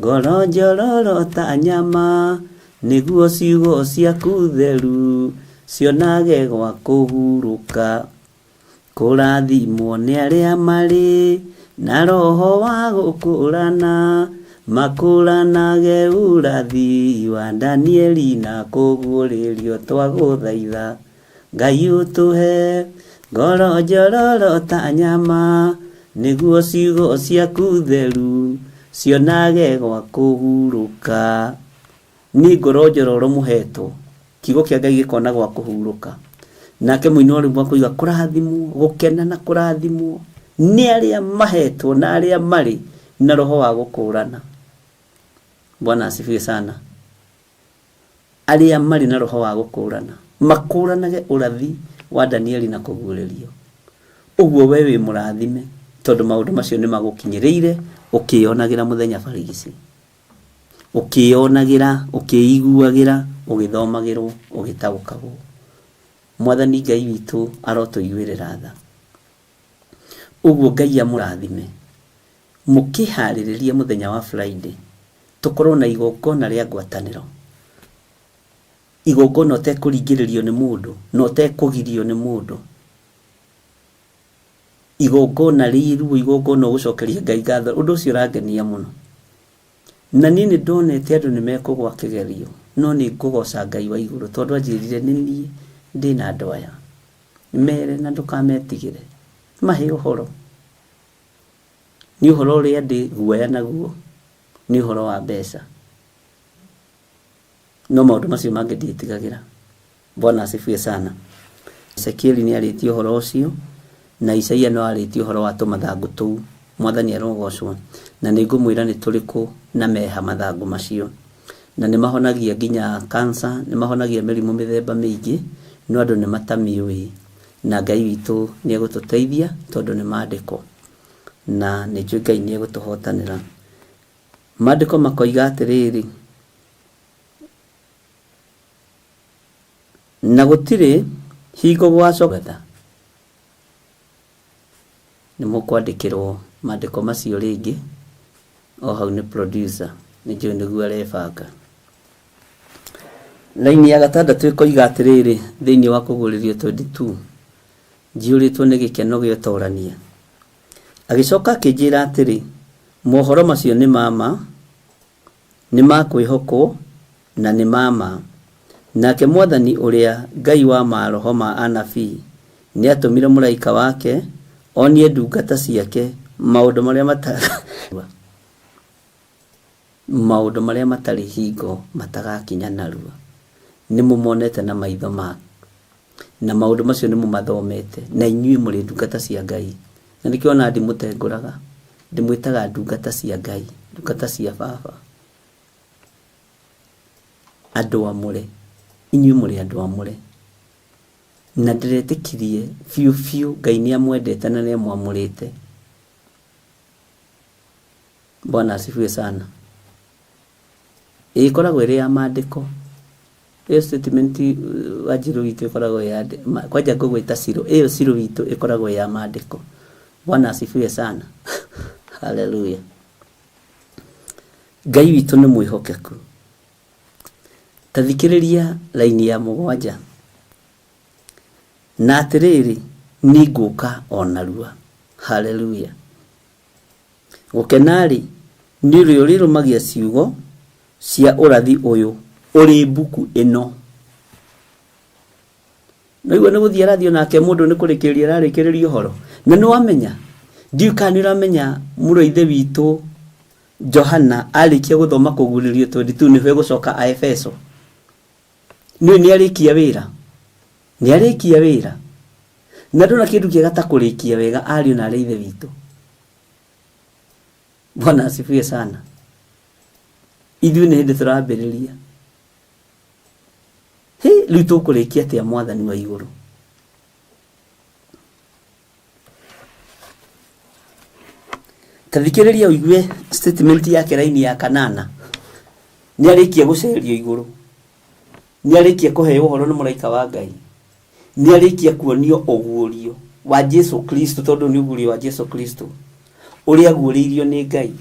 ngoro njororo ta nyama, nĩguo ciugo ciaku theru cionage gwa kũhurũka. Kũrathimwo nĩ arĩa marĩ na roho wa gũkũrana, makũranage ũrathi wa Danieli na kũguũrĩrio twagũthaitha Ngai ũtũhe ngoro njororo ta nyama, nĩguo ciugo ciaku theru cionage gwa kũhurũka. Nĩ ngoro njororo mũhetwo, kiugo kĩa Ngai gĩkona gwa kũhurũka. Nake mũini wa rwĩmbo akoiga kũrathimwo, gũkena na kũrathimwo nĩ arĩa mahetwo na arĩa marĩ na roho wa gũkũrana. Bwana asifiwe sana. Arĩa marĩ na roho wa gũkũrana makũranage ũrathi wa Danieli na kũguũrĩrio. Ũguo we wĩ mũrathime tondũ maũndũ macio nĩ magũkinyĩrĩire ũkĩyonagĩra mũthenya barigici, ũkĩyonagĩra, ũkĩiguagĩra, ũgĩthomagĩrwo, ũgĩtaũkagwo. Mwathani Ngai witũ arotũiguĩrĩra tha. Ũguo Ngai amũrathime mũkĩharĩrĩria mũthenya wa Friday tũkorwo na igongona rĩa ngwatanĩro, igongona ũtekũringĩrĩrio nĩ mũndũ na ũtekũgirio nĩ mũndũ, igongona rĩruo, igongona ũgũcokeria Ngai ngatho. Ũndũ ũcio ũrangenia mũno, na niĩ nĩ ndonete andũ nĩ mekũgwa kĩgerio, no nĩ ngũgoca Ngai wa igũrũ tondũ anjĩrire nĩ niĩ ndĩna andũ aya, mere na ndũkametigĩre, mahe ũhoro. Nĩ ũhoro ũrĩa ndĩ guoya naguo nĩ ũhoro wa mbeca, no maũndũ macio mangĩ ndiĩtigagĩra. Bwana asifiwe sana. Ezekieli nĩ arĩtie ũhoro ũcio, na Isaia no arĩtie ũhoro wa tũmathangũ tũu. Mwathani arogocwo. Na nĩ ngũmwĩra nĩ tũrĩkũ na meha mathangũ macio, na nĩ mahonagia nginya cancer, nĩ mahonagia mĩrimũ mĩthemba mĩingĩ, no andũ nĩ matamiũĩ. Na Ngai witũ nĩ egũtũteithia tondũ nĩ maandĩko, na nĩ njũĩ Ngai nĩ egũtũhotanĩra. Maandĩko makoiga atĩrĩrĩ, na gũtirĩ hingo gũgacoka nĩ mũkwandĩkĩrwo maandĩko macio rĩngĩ o hau nĩ producer nĩ njũĩ nĩguo arebanga. Raini ya gatandatũ ĩkoiga atĩrĩrĩ thĩinĩ wa kũguũrĩrio 22 njiyũrĩtwo nĩ gĩkeno gĩa ũtorania. Agĩcoka akĩnjĩra atĩrĩ, mohoro macio nĩ ma ma, nĩ ma kwĩhokwo na nĩ ma ma. Nake Mwathani ũrĩa Ngai wa maroho ma anabii nĩatũmire mũraika wake onie ndungata ciake maũndũ marĩa maũndũ marĩa matarĩ hingo matagakinya narua. Nĩ mũmonete na maitho ma na maũndũ macio nĩ mũmathomete, na inyuĩ mũrĩ ndungata cia Ngai. Na nĩkĩo ona ndimũtengũraga, ndĩmwĩtaga ndungata cia Ngai, ndungata cia Baba, andũ amũre. Inyuĩ mũrĩ andũ amũre. Na ndĩretĩkirie biũ biũ Ngai nĩ amwendete na nĩ amwamũrĩte. Bwana asifiwe sana. Ĩkoragwo ĩrĩ ya maandĩko. Ĩyo statement Wanjirũ witũ ĩkoragwo ya kwanja ngũgwĩta Ciro. Ĩyo Ciro witũ ĩkoragwo ya maandĩko. Bwana asifiwe sana. Haleluya. Ngai witũ nĩ mwĩhokeku. Ta thikĩrĩria raini ya mũgwanja. Na atĩrĩrĩ, niĩ ngũũka o narua. Haleluya. Gũkena-rĩ, nĩ ũrĩa ũrĩrũmagia ciugo cia ũrathi ũyũ ũrĩ mbuku ĩno. Naigua nĩ gũthiĩ arathiĩ onake mũndũ nĩ kũrĩkĩrĩria ararĩkĩrĩria ũhoro. Na nĩ wamenya, ndiũĩ kana nĩ ũramenya mũrũ wa ithe witũ Johana arĩkia gũthoma kũguũrĩrio 22 nĩho egũcoka Aefeso. Nĩũĩ nĩ arĩkia wĩra? Nĩ arĩkia wĩra. Na ndona kĩndũ kĩega ta kũrĩkia wega ariũ na arĩ ithe witũ. Bwana asifiwe sana. Ithuĩ nĩ hĩndĩ tũrambĩrĩria. Hĩ, rĩu tũkũrĩkia atĩa mwathani wa igũrũ? Ta thikĩrĩria ũigue statement yake raini ya kanana. Nĩ arĩkia gũcerio igũrũ. Nĩ arĩkia kũheo ũhoro nĩ mũraika wa Ngai. Nĩ arĩkia kuonio ũguũrio wa Jesu Kristo, tondũ nĩ ũguũrio wa Jesu Kristo ũrĩa aguũrĩirio nĩ Ngai.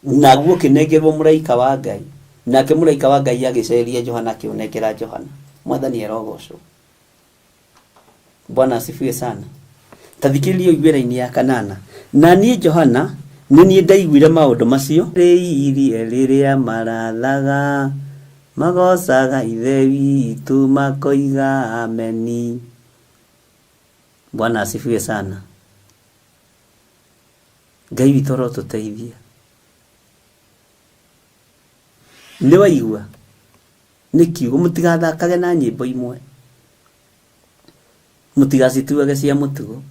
Naguo ũkĩnengerwo mũraika wa Ngai. Nake mũraika wa Ngai agĩceria Johana akĩũnengera Johana. Mwathani arogocwo. Bwana asifiwe sana. Ta thikĩrĩria ũigue raini ya kanana. Na niĩ Johana nĩ niĩ ndaiguire maũndũ macio. Rĩirie rĩrĩa marathaga, magocaga Ithe witũ makoiga ameni. Bwana asifiwe sana. Ngai witũ arotũteithia. Nĩ waigua? Nĩ kiugo. Mũtigathakage na nyĩmbo imwe. Mũtigacituage cia mũtugo.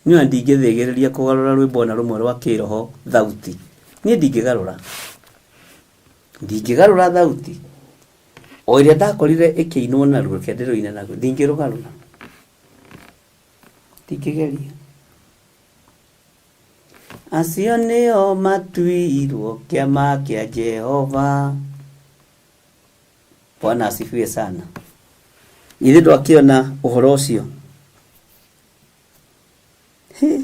Niĩ ona ndingĩthĩgĩrĩria kũgarũra rwĩmbo ona rũmwe rwa kĩroho thauti. Niĩ ndingĩgarũra. Ndingĩgarũra thauti. O ĩrĩa ndakorire ĩkĩinwo naruo, reke ndĩrũine naguo. Ndingĩrũgarũra. Ndingĩgeria. Acio nĩo matuirwo kĩama kĩa Jehova. Bwana asifiwe sana. Githĩ ndwakĩona ũhoro ũcio? Hĩ.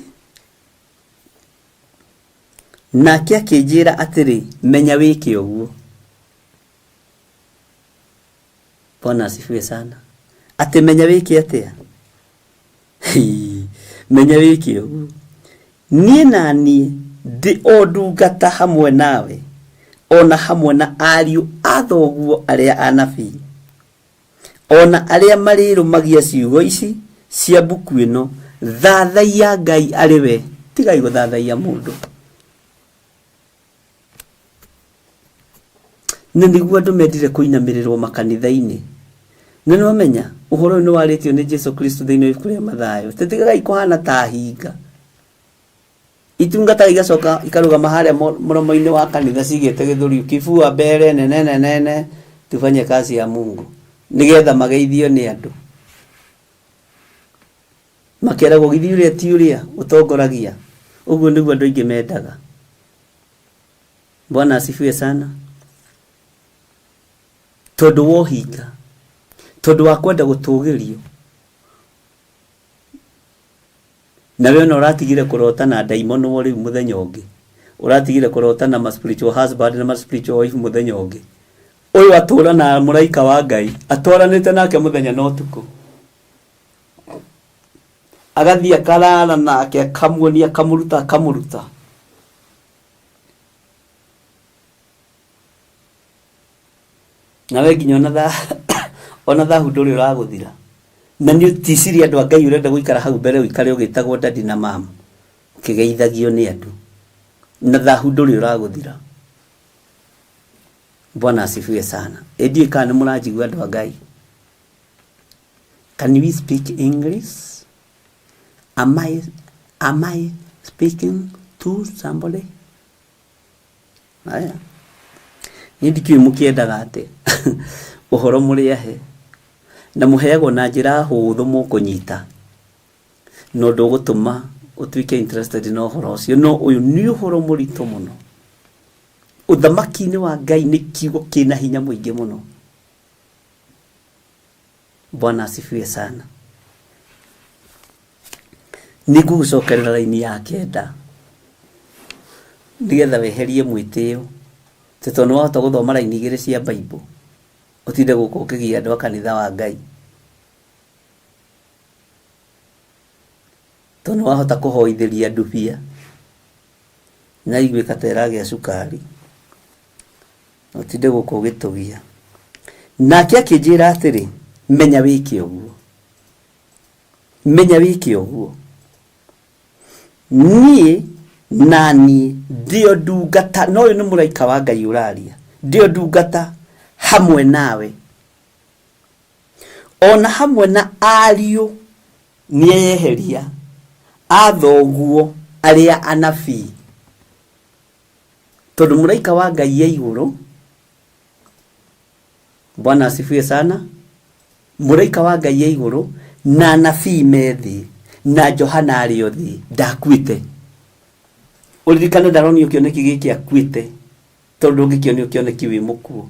Nake akĩnjĩra atĩrĩ, menya wĩke ũguo. Bwana asifiwe sana. Atĩ menya wĩke atĩa? Hii, menya wĩke ũguo. Niĩ na niĩ ndĩ o ndungata hamwe nawe, o na hamwe na ariũ a thoguo arĩa anabii, o na arĩa marĩrũmagia ciugo ici cia mbuku ĩno. Thathaiya Ngai arĩ we, tigai gũthathaiya mũndũ. Na nĩguo andũ mendire kũinamĩrĩrwo makanitha-inĩ. Na nĩ wamenya ũhoro ũyũ nĩ warĩtio nĩ Jesu Kristo thĩinĩ wa ibuku rĩa Mathayo. Tĩtigagai kũhana ta hinga. Itungataga igacoka ikarũgama harĩa mũromo-inĩ wa kanitha cigĩte gĩthũri kifua mbere nene nene tufanye kazi ya Mungu nĩgetha mageithio nĩ andũ. Makeragwo githĩ ũrĩa ti ũrĩa ũtongoragia. Ũguo nĩguo andũ aingĩ mendaga. Bwana asifiwe sana. Tondũ wa ũhinga, tondũ wa kwenda gũtũgĩrio. Nawe ona ũratigire kũrota na ndaimonwo rĩu mũthenya ũngĩ. Ũratigire kũrota na ma spiritual husband na ma spiritual wife mũthenya ũngĩ. Ũyũ atũra na mũraika wa Ngai, atwaranĩte nake mũthenya na ũtukũ. Agathiĩ akarara nake, akamuonia, akamũruta, akamũruta. Nawe nginya ona tha ona thahu ndũrĩ ũragũthira. Na nĩ ũticirie andũ a Ngai ũrenda gũikara hau mbere ũikare ũgĩtagwo daddy na mum, ũkĩgeithagio nĩ andũ. Na thahu ndũrĩ ũragũthira. Bwana asifiwe sana. Ĩ ndiũĩ kana nĩ mũranjigua andũ a Ngai. Can we speak English? Am I, am I speaking to somebody? Aya. Niĩ ndikĩũĩ mũkĩendaga atĩa. Ũhoro mũrĩ ahe. Na mũheagwo na njĩra hũthũ mũkũnyita. Na ũndũ ũgũtũma ũtuĩke interested na ũhoro ũcio. No ũyũ nĩ ũhoro mũritũ mũno. Ũthamaki-inĩ wa Ngai nĩ kiugo kĩna hinya mũingĩ mũno. Bwana asifiwe sana. Nĩ ngũgũcokerera raini ya kenda nĩgetha weherie mwĩtĩo, tĩ tondũ nĩ wahota gũthoma raini igĩrĩ cia Bible ũtinde gũkũ ũkĩgia andũ a kanitha wa Ngai, tondũ nĩ wahota kũhoithĩria ndubia na iguĩka ta ĩragĩa cukari ũtinde gũkũ ũgĩtũgia. Nake akĩnjĩra atĩrĩ, menya wĩke ũguo, menya wĩke ũguo, niĩ na niĩ ndĩo ndungata. Na ũyũ nĩ mũraika wa Ngai ũraria, ndĩo ndungata hamwe nawe ona hamwe na ariũ nĩeyeheria a thoguo arĩa anabii. Tondũ mũraika wa Ngai e igũrũ, Bwana asifiwe sana, mũraika wa Ngai e igũrũ na anabii me thĩ na Johana arĩ o thĩ, ndakuĩte. Ũririkane ndaronio kĩoneki gĩkĩ akuĩte, tondũ ndũngĩkĩonio kĩoneki wĩ mũkuũ.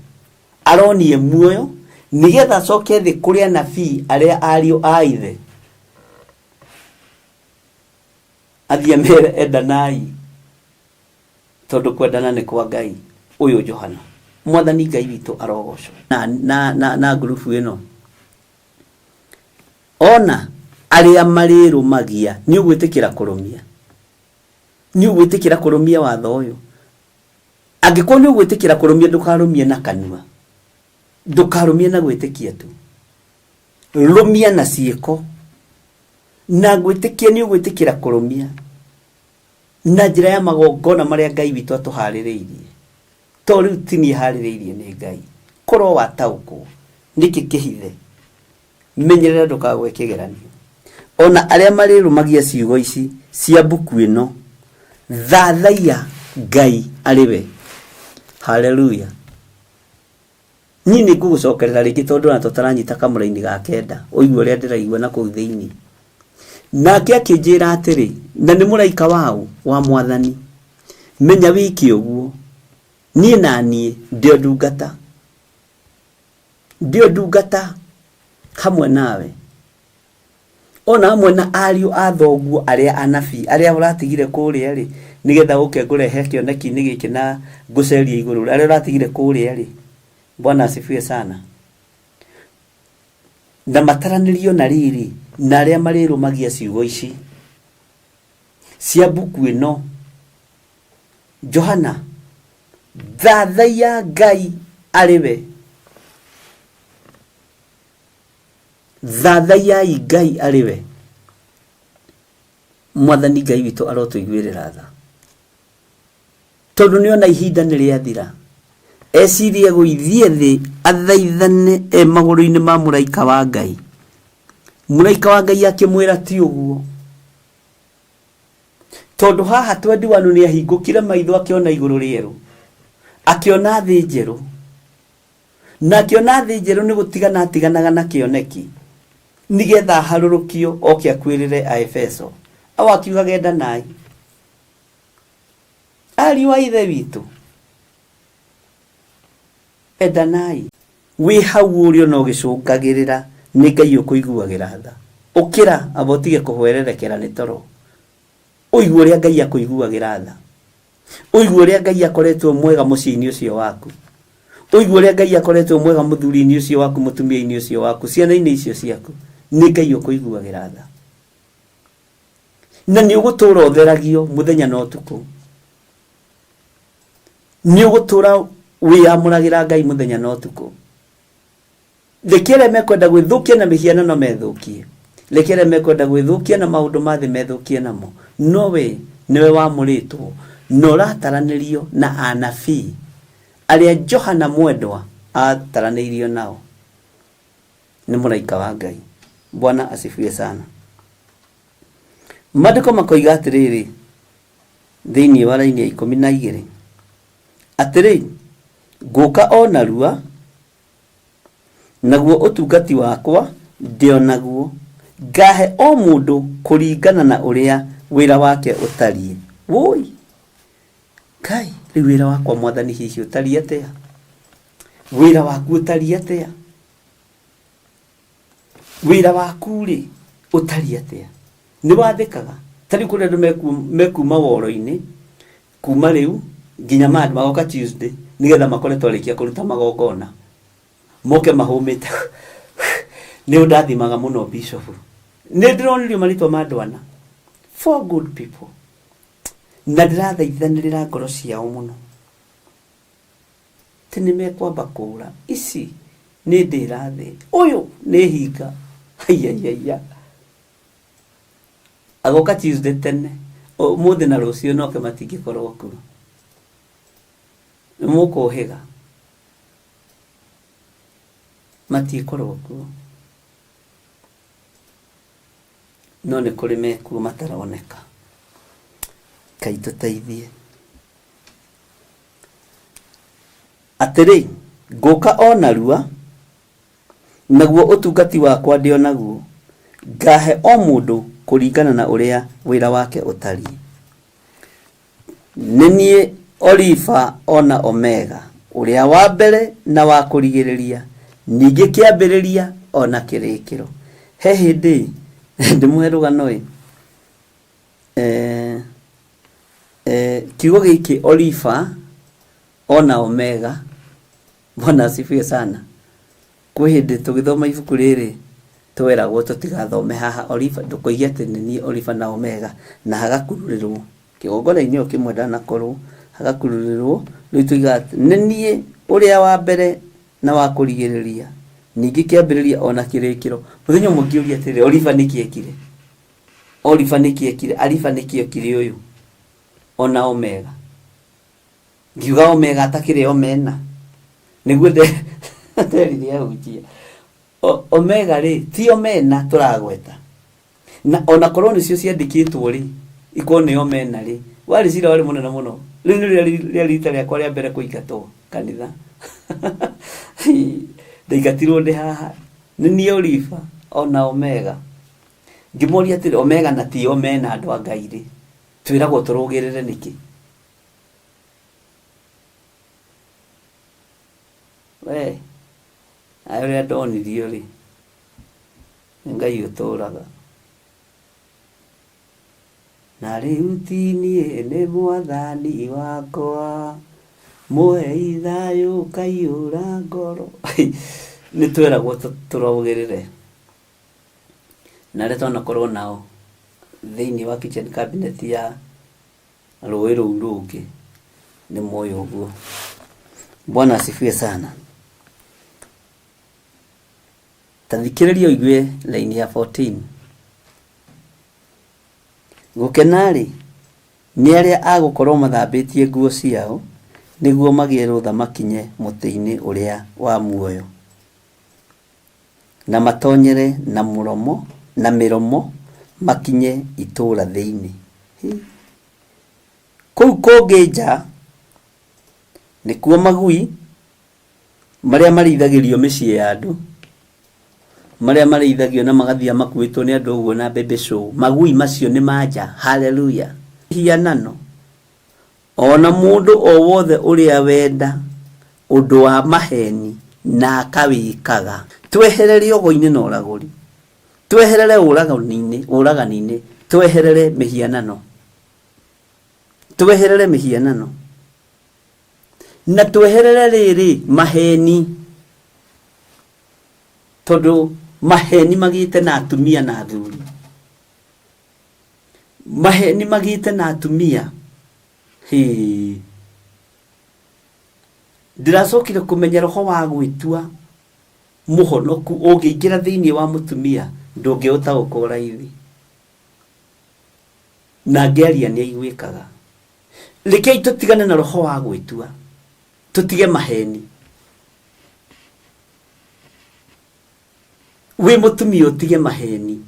Aronie muoyo nĩgetha acoke thĩ kũrĩ anabii arĩa ariũ a ithe, athiĩ amere endanai, tondũ kwendana nĩ kwa Ngai. Ũyũ Johana, Mwathani Ngai witũ arogocwo. Na, na, na, na ngurubu ĩno ona arĩa marĩrũmagia, nĩ ũgwĩtĩkĩra kũrũmia, nĩ ũgwĩtĩkĩra kũrũmia watho ũyũ. Angĩkorwo nĩ ũgwĩtĩkĩra kũrũmia, ndũkarũmie na kanua, ndũkarũmie na gwĩtĩkia tu, rũmia na ciĩko. Na ngwĩtĩkia nĩ ũgwĩtĩkĩra kũrũmia na njĩra ya magongona marĩa Ngai witũ atũharĩrĩirie. To rĩu ti niĩ harĩrĩirie, nĩ Ngai. Korwo wataũkwo nĩkĩ kĩhithe, menyerera ndũkagwe kĩgeranio. Ona arĩa marĩrũmagia ciugo ici cia mbuku ĩno, thathaiya Ngai arĩ we. Haleluya. Niĩ nĩ ngũgũcokerera rĩngĩ tondũ ona tũtaranyita kamũraini ga kenda, ũigue ũrĩa ndĩraigua na kũu thĩinĩ. Nake akĩnjĩra atĩrĩ, na nĩ mũraika waũ wa Mwathani, menya wĩke ũguo, niĩ na niĩ ndĩo ndungata, ndĩo ndungata hamwe nawe, ona hamwe na ariũ a thoguo arĩa anabii, arĩa ũratigire kũrĩa rĩ, nĩgetha ũke ngũrehe kĩoneki-inĩ gĩkĩ na ngũcerie igũrũ, arĩa ũratigire kũrĩa rĩ. Bwana asifiwe sana. Na mataranĩrio na rĩrĩ na arĩa marĩrũmagia ciugo ici cia mbuku ĩno. Johana, thathaiya Ngai arĩ we, thathaiyai Ngai arĩ we. Mwathani Ngai witũ arotũiguĩrĩra tha, tondũ nĩ ona ihinda nĩ rĩathira. Ecirie gũithiĩ thĩ athaithane e magũrũ-inĩ ma mũraika wa Ngai. Mũraika wa Ngai akĩmwĩra ti ũguo, tondũ haha 21 nĩ ahingũkire maitho akĩona igũrũ rĩerũ, akĩona thĩ njerũ. Na akĩona thĩ njerũ nĩ gũtigana atiganaga na kĩoneki. Nĩgetha aharũrũkio oke akuĩrĩre Aefeso. Au akiugaga endanai. Ariũ a Ithe witũ, endanai. Wĩ hau ũrĩ ona ũgĩcũngagĩrĩra nĩ Ngai ũkũiguagĩra tha. Ũkĩra amba ũtige kũhwererekera nĩ toro. Ũigue ũrĩa Ngai akũiguagĩra tha. Ũigue ũrĩa Ngai akoretwo mwega mũciĩ-inĩ ũcio waku. Ũigue ũrĩa Ngai akoretwo mwega mũthuri-inĩ ũcio waku, mũtumia-inĩ ũcio waku, ciana-inĩ icio ciaku. Nĩ Ngai ũkũiguagĩra tha. Na nĩ ũgũtũra ũtheragio mũthenya na ũtukũ. Nĩ ũgũtũra wĩyamũragĩra Ngai mũthenya na ũtukũ. Reke arĩa mekwenda gwĩthũkia na mĩhianano methũkie. Reke arĩa mekwenda gwĩthũkia na maũndũ ma thĩ methũkie namo. No we nĩwe wamũrĩtwo na ũrataranĩrio na anabii arĩa Johana mwendwa ataranĩirio nao nĩ mũraika wa Ngai. Bwana asifiwe sana. Maandĩko makoiga atĩrĩrĩ thĩinĩ wa raini ya 12 atĩrĩ, ngũka o narua naguo ũtungati wakwa ndĩ o naguo, ngahe o mũndũ kũringana na ũrĩa wĩra wake ũtariĩ. Wũi Ngai, rĩu wĩra wakwa Mwathani hihi ũtariĩ atĩa? Wĩra waku ũtariĩ atĩa? Wĩra waku rĩ ũtariĩ atĩa? Nĩ wathĩkaga? Ta rĩu kũrĩ andũ mekuma woro-inĩ kuma rĩu nginya Monday, magoka Tuesday nĩgetha makore twarĩkia kũruta magongona moke mahũmĩte. Nĩ ũndathimaga mũno Bishop. Nĩ ndĩronirio marĩtwa ma andũ ana. Four good people. Na ndĩrathaithanĩrĩra ngoro ciao mũno. Atĩ nĩ mekwamba kũũra. Ici nĩ ndĩra thĩ. Ũyũ nĩ hinga. Aiaiaia. Agoka Tuesday tene. Ũmũthĩ na rũciũ noke matingĩkorwo kuo. Nĩ mũkũhĩga. Matiĩkorwo kuo. No nĩ kũrĩ mekuo mataroneka. Ngai tũteithie. Atĩrĩ, ngũka o narua, naguo ũtungati wakwa ndĩ o naguo, ngahe o mũndũ kũringana na ũrĩa wĩra wake ũtariĩ. Nĩ niĩ Olifa o na Omega, ũrĩa wa mbere na wa kũrigĩrĩria, ningĩ kĩambĩrĩria o na kĩrĩkĩro. He hĩndĩ ndĩmũhe rũgano-ĩ, eh, eh, kiugo gĩkĩ Olifa o na Omega, Bwana asifiwe sana. Kwĩ hĩndĩ tũgĩthoma ibuku rĩrĩ tweragwo tũtigathome haha Olifa, ndũkoige atĩ nĩ niĩ Olifa na Omega, na hagakururĩrwo kĩgongona-inĩ o kĩmwe ndanakorwo hagakururĩrwo, rĩu tuigaga atĩ nĩ niĩ ũrĩa wa mbere na wa kũrigĩrĩria, ningĩ kĩambĩrĩria o na kĩrĩkĩro. Mũthenya ũmwe ngĩũria atĩrĩrĩ, Olifa nĩkĩ ekire? Olifa nĩkĩ ekire? Alifa nĩkĩ ekire ũyũ? Ona Omega. Ngiuga Omega atakĩrĩ Omena. Nĩguo nderire ahunjia. Omega rĩ, ti Omena tũragweta. Na ona korwo nĩcio ciandĩkĩtwo rĩ, ikorwo nĩ Omena rĩ, warĩ cira warĩ mũnene mũno. Rĩu nĩ rĩarĩ rita rĩakwa rĩa mbere kũingatwo kanitha. Ndaingatirwo ndĩ haha. Nĩ niĩ Olifa ona Omega. Ngĩmoria atĩrĩ, Omega na ti Omena andũ a Ngai rĩ, twĩragwo tũrũgĩrĩre nĩkĩ? We, nawe ũrĩa ndonirio rĩ, nĩ Ngai ũtũraga. Na rĩu ti niĩ nĩ mwathani wakwa, mũhei thayũ ũkaiyũra ngoro. Nĩ tweragwo tũrũgĩrĩre. Na arĩa twanakorwo nao thĩinĩ wa kitchen cabinet ya rũĩ rũu rũngĩ nĩ moĩ ũguo. Bwana asifiwe sana. Ta thikĩrĩria ũigue laini ya 14. Gũkena-rĩ, nĩ arĩa a gũkorwo mathambĩtie nguo ciao, nĩguo magĩe rũtha makinye mũtĩ-inĩ ũrĩa wa muoyo, na matonyere na mũromo, na mĩromo makinye itũũra thĩinĩ. Hĩ! Kũu kũngĩ nja nĩkuo magui marĩa marĩithagĩrio mĩciĩ ya andũ, Marĩa marĩithagio na magathiĩ makuĩtwo nĩ andũ ũguo na baby show, magui macio nĩ manja. Haleluya. Hianano ona mũndũ o wothe ũrĩa wenda ũndũ wa maheni na akawĩkaga. Tweherere ũgo-inĩ na ũragũri, tweherere ũragani-inĩ, ũragani-inĩ, tweherere mĩhianano, tweherere mĩhianano na tweherere rĩrĩ maheni, tondũ maheni magĩte na atumia na athuri, maheni magĩte na atumia. Hĩ, ndĩracokire kũmenya roho wa gwĩtua mũhonoku ũngĩingĩra thĩinĩ wa mũtumia ndũngĩũtaũkwo raithi, na ngĩaria nĩ aiguĩkaga. Rekei tũtigane na roho wa gwĩtua, tũtige maheni. Wĩ mũtumia ũtige maheni,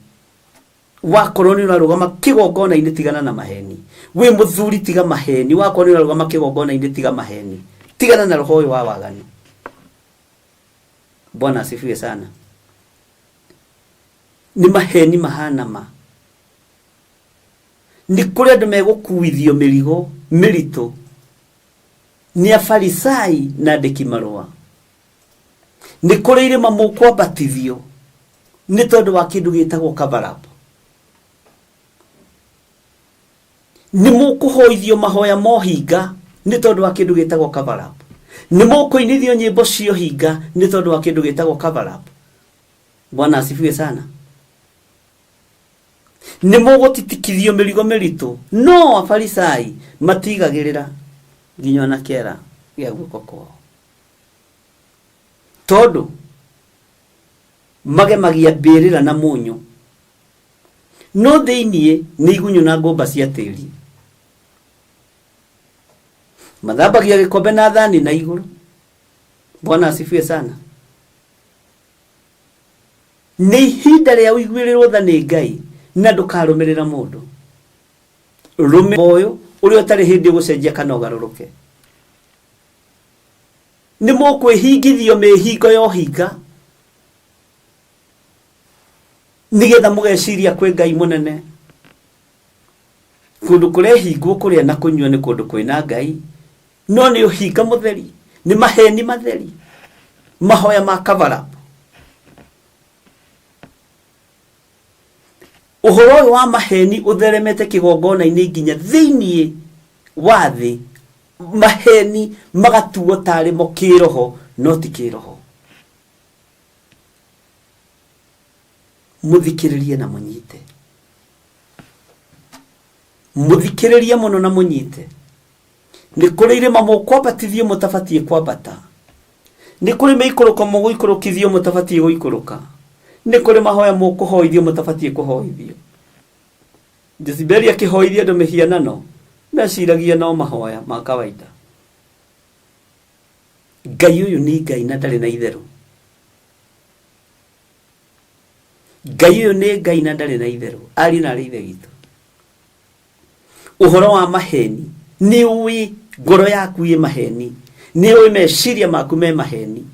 wakorwo nĩ ũrarũgama kĩgongona-inĩ tigana na maheni. Wĩ mũthuri tiga maheni, wakorwo nĩ ũrarũgama kĩgongona-inĩ tiga maheni, tigana na roho ũyũ wa waganu. Bwana asifiwe sana. Nĩ maheni mahana ma. Nĩ kũrĩ andũ megũkuithio mĩrigo mĩritũ nĩ afarisai na andĩki marũa. Nĩ kũrĩ irĩma mũkwambatithio nĩ tondũ wa kĩndũ gĩtagwo cover up. Nĩ mũkũhoithio mahoya mohinga nĩ tondũ wa kĩndũ gĩtagwo cover up. Nĩ mũkũinithio nyĩmbo cia ũhinga nĩ tondũ wa kĩndũ gĩtagwo cover up. Bwana asifiwe sana. Nĩ mũgũtitikithio mĩrigo mĩritũ, no afarisai matigagĩrĩra nginya ona kĩara gĩa guoko kwao, tondũ magemagia mbĩrĩra na mũnyũ, no thĩiniĩ nĩ igunyũ na ngũmba cia tĩri. Mathambagia gĩkombe na thani na igũrũ. Bwana asifiwe sana. Nĩ ihinda rĩa ũiguĩrĩrwo tha nĩ Ngai, na ndũkarũmĩrĩra mũndũ. Rũmĩrĩra ũyũ ũrĩa ũtarĩ hĩndĩ ũgũcenjia kana ũgarũrũke. Nĩ mũkwĩhingithio mĩhingo ya ũhinga, nĩgetha mũgeciria kwĩ Ngai mũnene. Kũndũ kũrehingwo kũrĩa na kũnyua nĩ kũndũ kwĩna Ngai, no nĩ ũhinga mũtheri, nĩ maheni matheri, mahoya ma cover up. Ũhoro ũyũ wa maheni ũtheremete kĩgongona-inĩ nginya thĩiniĩ wa thĩ, maheni magatuo tarĩ mo kĩroho, no ti kĩroho. Mũthikĩrĩrie na mũnyite, mũthikĩrĩrie mũno na mũnyite. Nĩ kũrĩ irĩma mũkwambatithio mũtabatiĩ kwambata, nĩ kũrĩ mĩikũrũko mũgũikũrũkithio mũtabatiĩ gũikũrũka, nĩ kũrĩ mahoya mũkũhoithio mũtabatiĩ kũhoithio. Jezebeli akĩhoithia andũ mĩhianano, meciragia no mahoya ma kawaida. Ngai ũyũ nĩ Ngai na ndarĩ na itherũ. Ngai ũyũ nĩ Ngai na ndarĩ na itherũ. Ariũ na arĩ ithe witũ, ũhoro wa maheni nĩ ũĩ ngoro yaku ĩ maheni, nĩ ũĩ meciria maku me maheni,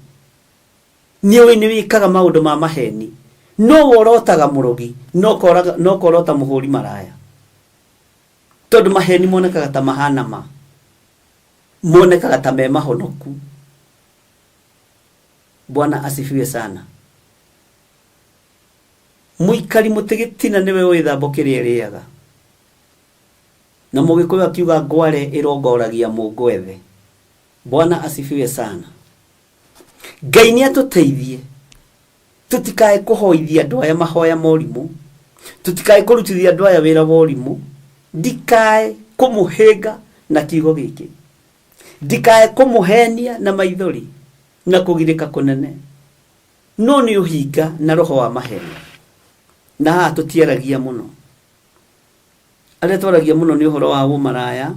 nĩ ũĩ nĩ wĩkaga maũndũ ma maheni. No worotaga mũrogi, no korota mũhũri maraya, tondũ maheni monekaga ta mahana ma, monekaga ta me mahonoku. Bwana asifiwe sana. Mũikari mũtĩ gĩtina nĩwe ũĩ thambo kĩrĩa ĩrĩaga. Na mũgĩkũyũ akiuga ngware ĩrongoragia mũngwethe. Bwana asifiwe sana. Ngai nĩ atũteithie tũtikae kũhoithia andũ aya mahoya morimũ, tũtikae kũrutithia andũ aya wĩra wa ũrimũ. Ndikae kũmũhĩnga na kiugo gĩkĩ, ndikae kũmũhenia na maithori na kũgirĩka kũnene, no nĩ ũhinga na roho wa maheni. Na haha tũtiaragia mũno, arĩa twaragia mũno nĩ ũhoro wa ũmaraya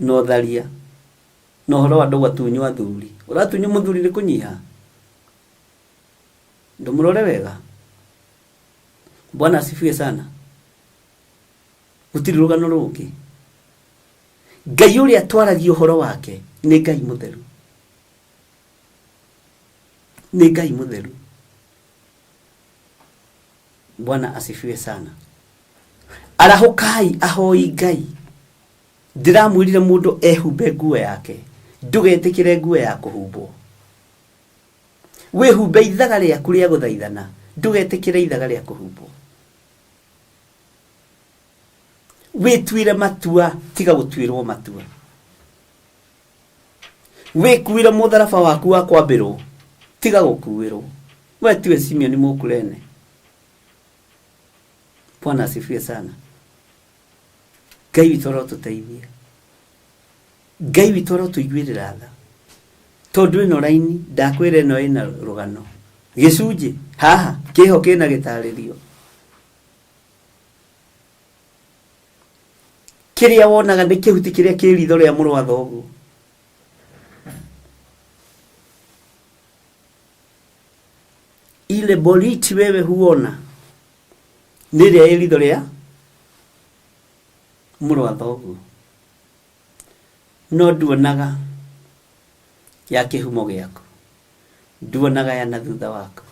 na ũtharia na ũhoro wa andũ gũtunywo athuri. Ũratunywo mũthuri nĩ kũnyiha? Ndũmũrore wega. Bwana asifiwe sana. Gũtirĩ rũgano rũngĩ. Ngai ũrĩa twaragia ũhoro wake nĩ Ngai mũtheru, nĩ Ngai mũtheru. Bwana asifiwe sana. Arahũkai ahoi Ngai. Ndĩramwĩrire mũndũ ehumbe nguo yake, ndũgetĩkĩre nguo ya kũhumbwo. Wĩhumbe ithaga rĩaku rĩa gũthaithana, ndũgetĩkĩre ithaga rĩa kũhumbwo. Wĩtuĩre matua, tiga gũtuĩrwo matua. Wĩkuĩre mũtharaba waku wa kwambĩrwo, tiga gũkuĩrwo. We tiwe Simeon Mũkurene. Bwana asifiwe sana. Ngai witũ arotũteithia, Ngai witũ arotũiguĩrĩra tha, tondũ ĩno raini ndakwĩra ĩno ĩna rũgano gĩcunjĩ haha kĩho kĩna gĩtarĩrio. Kĩrĩa wonaga nĩ kĩhuti kĩrĩa kĩ ritho rĩa mũrũ wa thoguo. Ile boriti wewe huona nĩ ĩrĩa ĩ ritho rĩa mũrũ wa thoguo, no nduonaga ya kĩhumo gĩaku, nduonaga ya na thutha waku.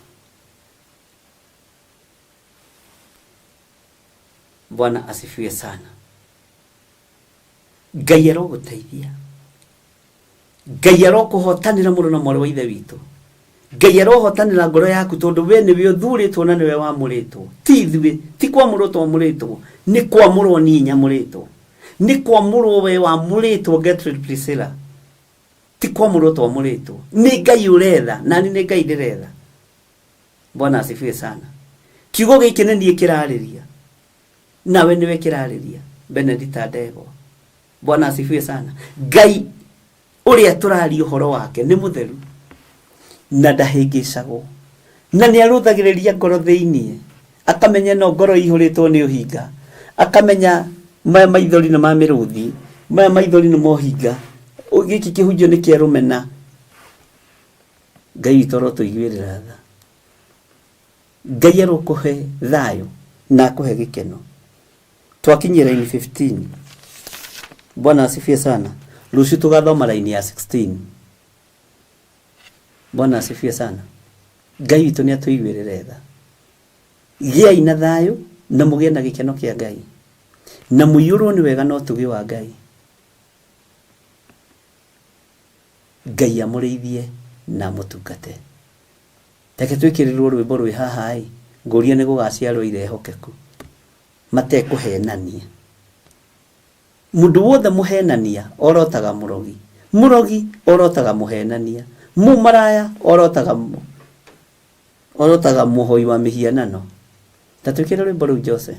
Bwana asifiwe sana. Ngai arogũteithia, Ngai arokũhotanĩra mũrũ na mwarĩ wa ithe witũ, Ngai arohotanĩra ngoro yaku, tondũ we nĩwe ũthurĩtwo na nĩwe wamũrĩtwo. Ti ithuĩ, ti kwamũrwo twamũrĩtwo, nĩ kwamũrwo niĩ nyamũrĩtwo, nĩ kwamũrwo we wamũrĩtwo Gertrude Priscilla, ti kwamũrwo twamũrĩtwo. Nĩ Ngai ũretha, nani nĩ Ngai ndĩretha. Bwana asifiwe sana. Kiugo gĩkĩ nĩ niĩ kĩrarĩria, nawe nĩwe kĩrarĩria, Benedita Ndegwa. Bwana asifiwe sana. Ngai ũrĩa tũraria ũhoro wake nĩ mũtheru na ndahĩngĩcagwo, na nĩ arũthagĩrĩria ngoro thĩiniĩ, akamenya no ngoro ĩihũrĩtwo nĩ ũhinga, akamenya maya maithori nĩ ma mĩrũthi, maya maithori nĩ mohinga, gĩkĩ kĩhunjio nĩ kĩa rũmena. Ngai witũ arotũiguĩrĩra tha, Ngai arokũhe thayũ na akũhe gĩkeno. Twakinyia raini 15. Bwana asifiwe sana. Rũciũ tũgathoma raini ya 16. Bwana asifiwe sana. Ngai witũ nĩ atũiguĩrĩre tha. Gĩai na thayũ na mũgĩe na gĩkeno kĩa Ngai, na mũiyũrwo nĩ wega na ũtugi wa Ngai. Ngai amũrĩithie na amũtungate. Reke twĩkĩrĩrwo rwĩmbo rwĩ haha ĩ, ngũria nĩ gũgaciarwo irehokeku matekũhenania. Mũndũ wothe mũhenania orotaga mũrogi, mũrogi orotaga mũhenania, mũmaraya orotaga mũhoi wa mĩhianano. Ta twĩkĩre rwĩmbo rũu Jose.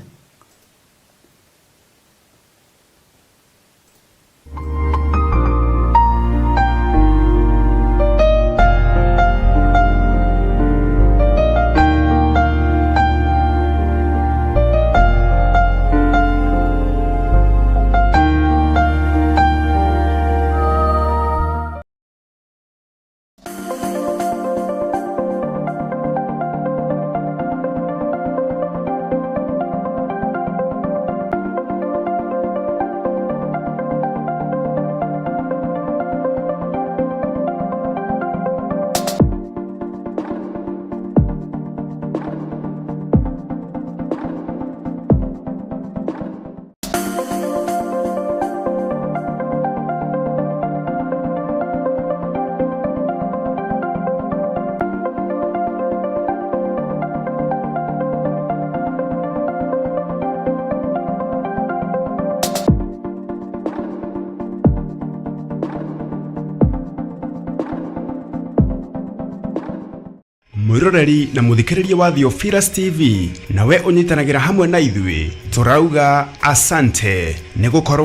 Mwiroreri na muthikiriria wa Theophilus TV, nawe unyitanagira hamwe na ithuĩ, tũrauga asante nĩ gũkorwo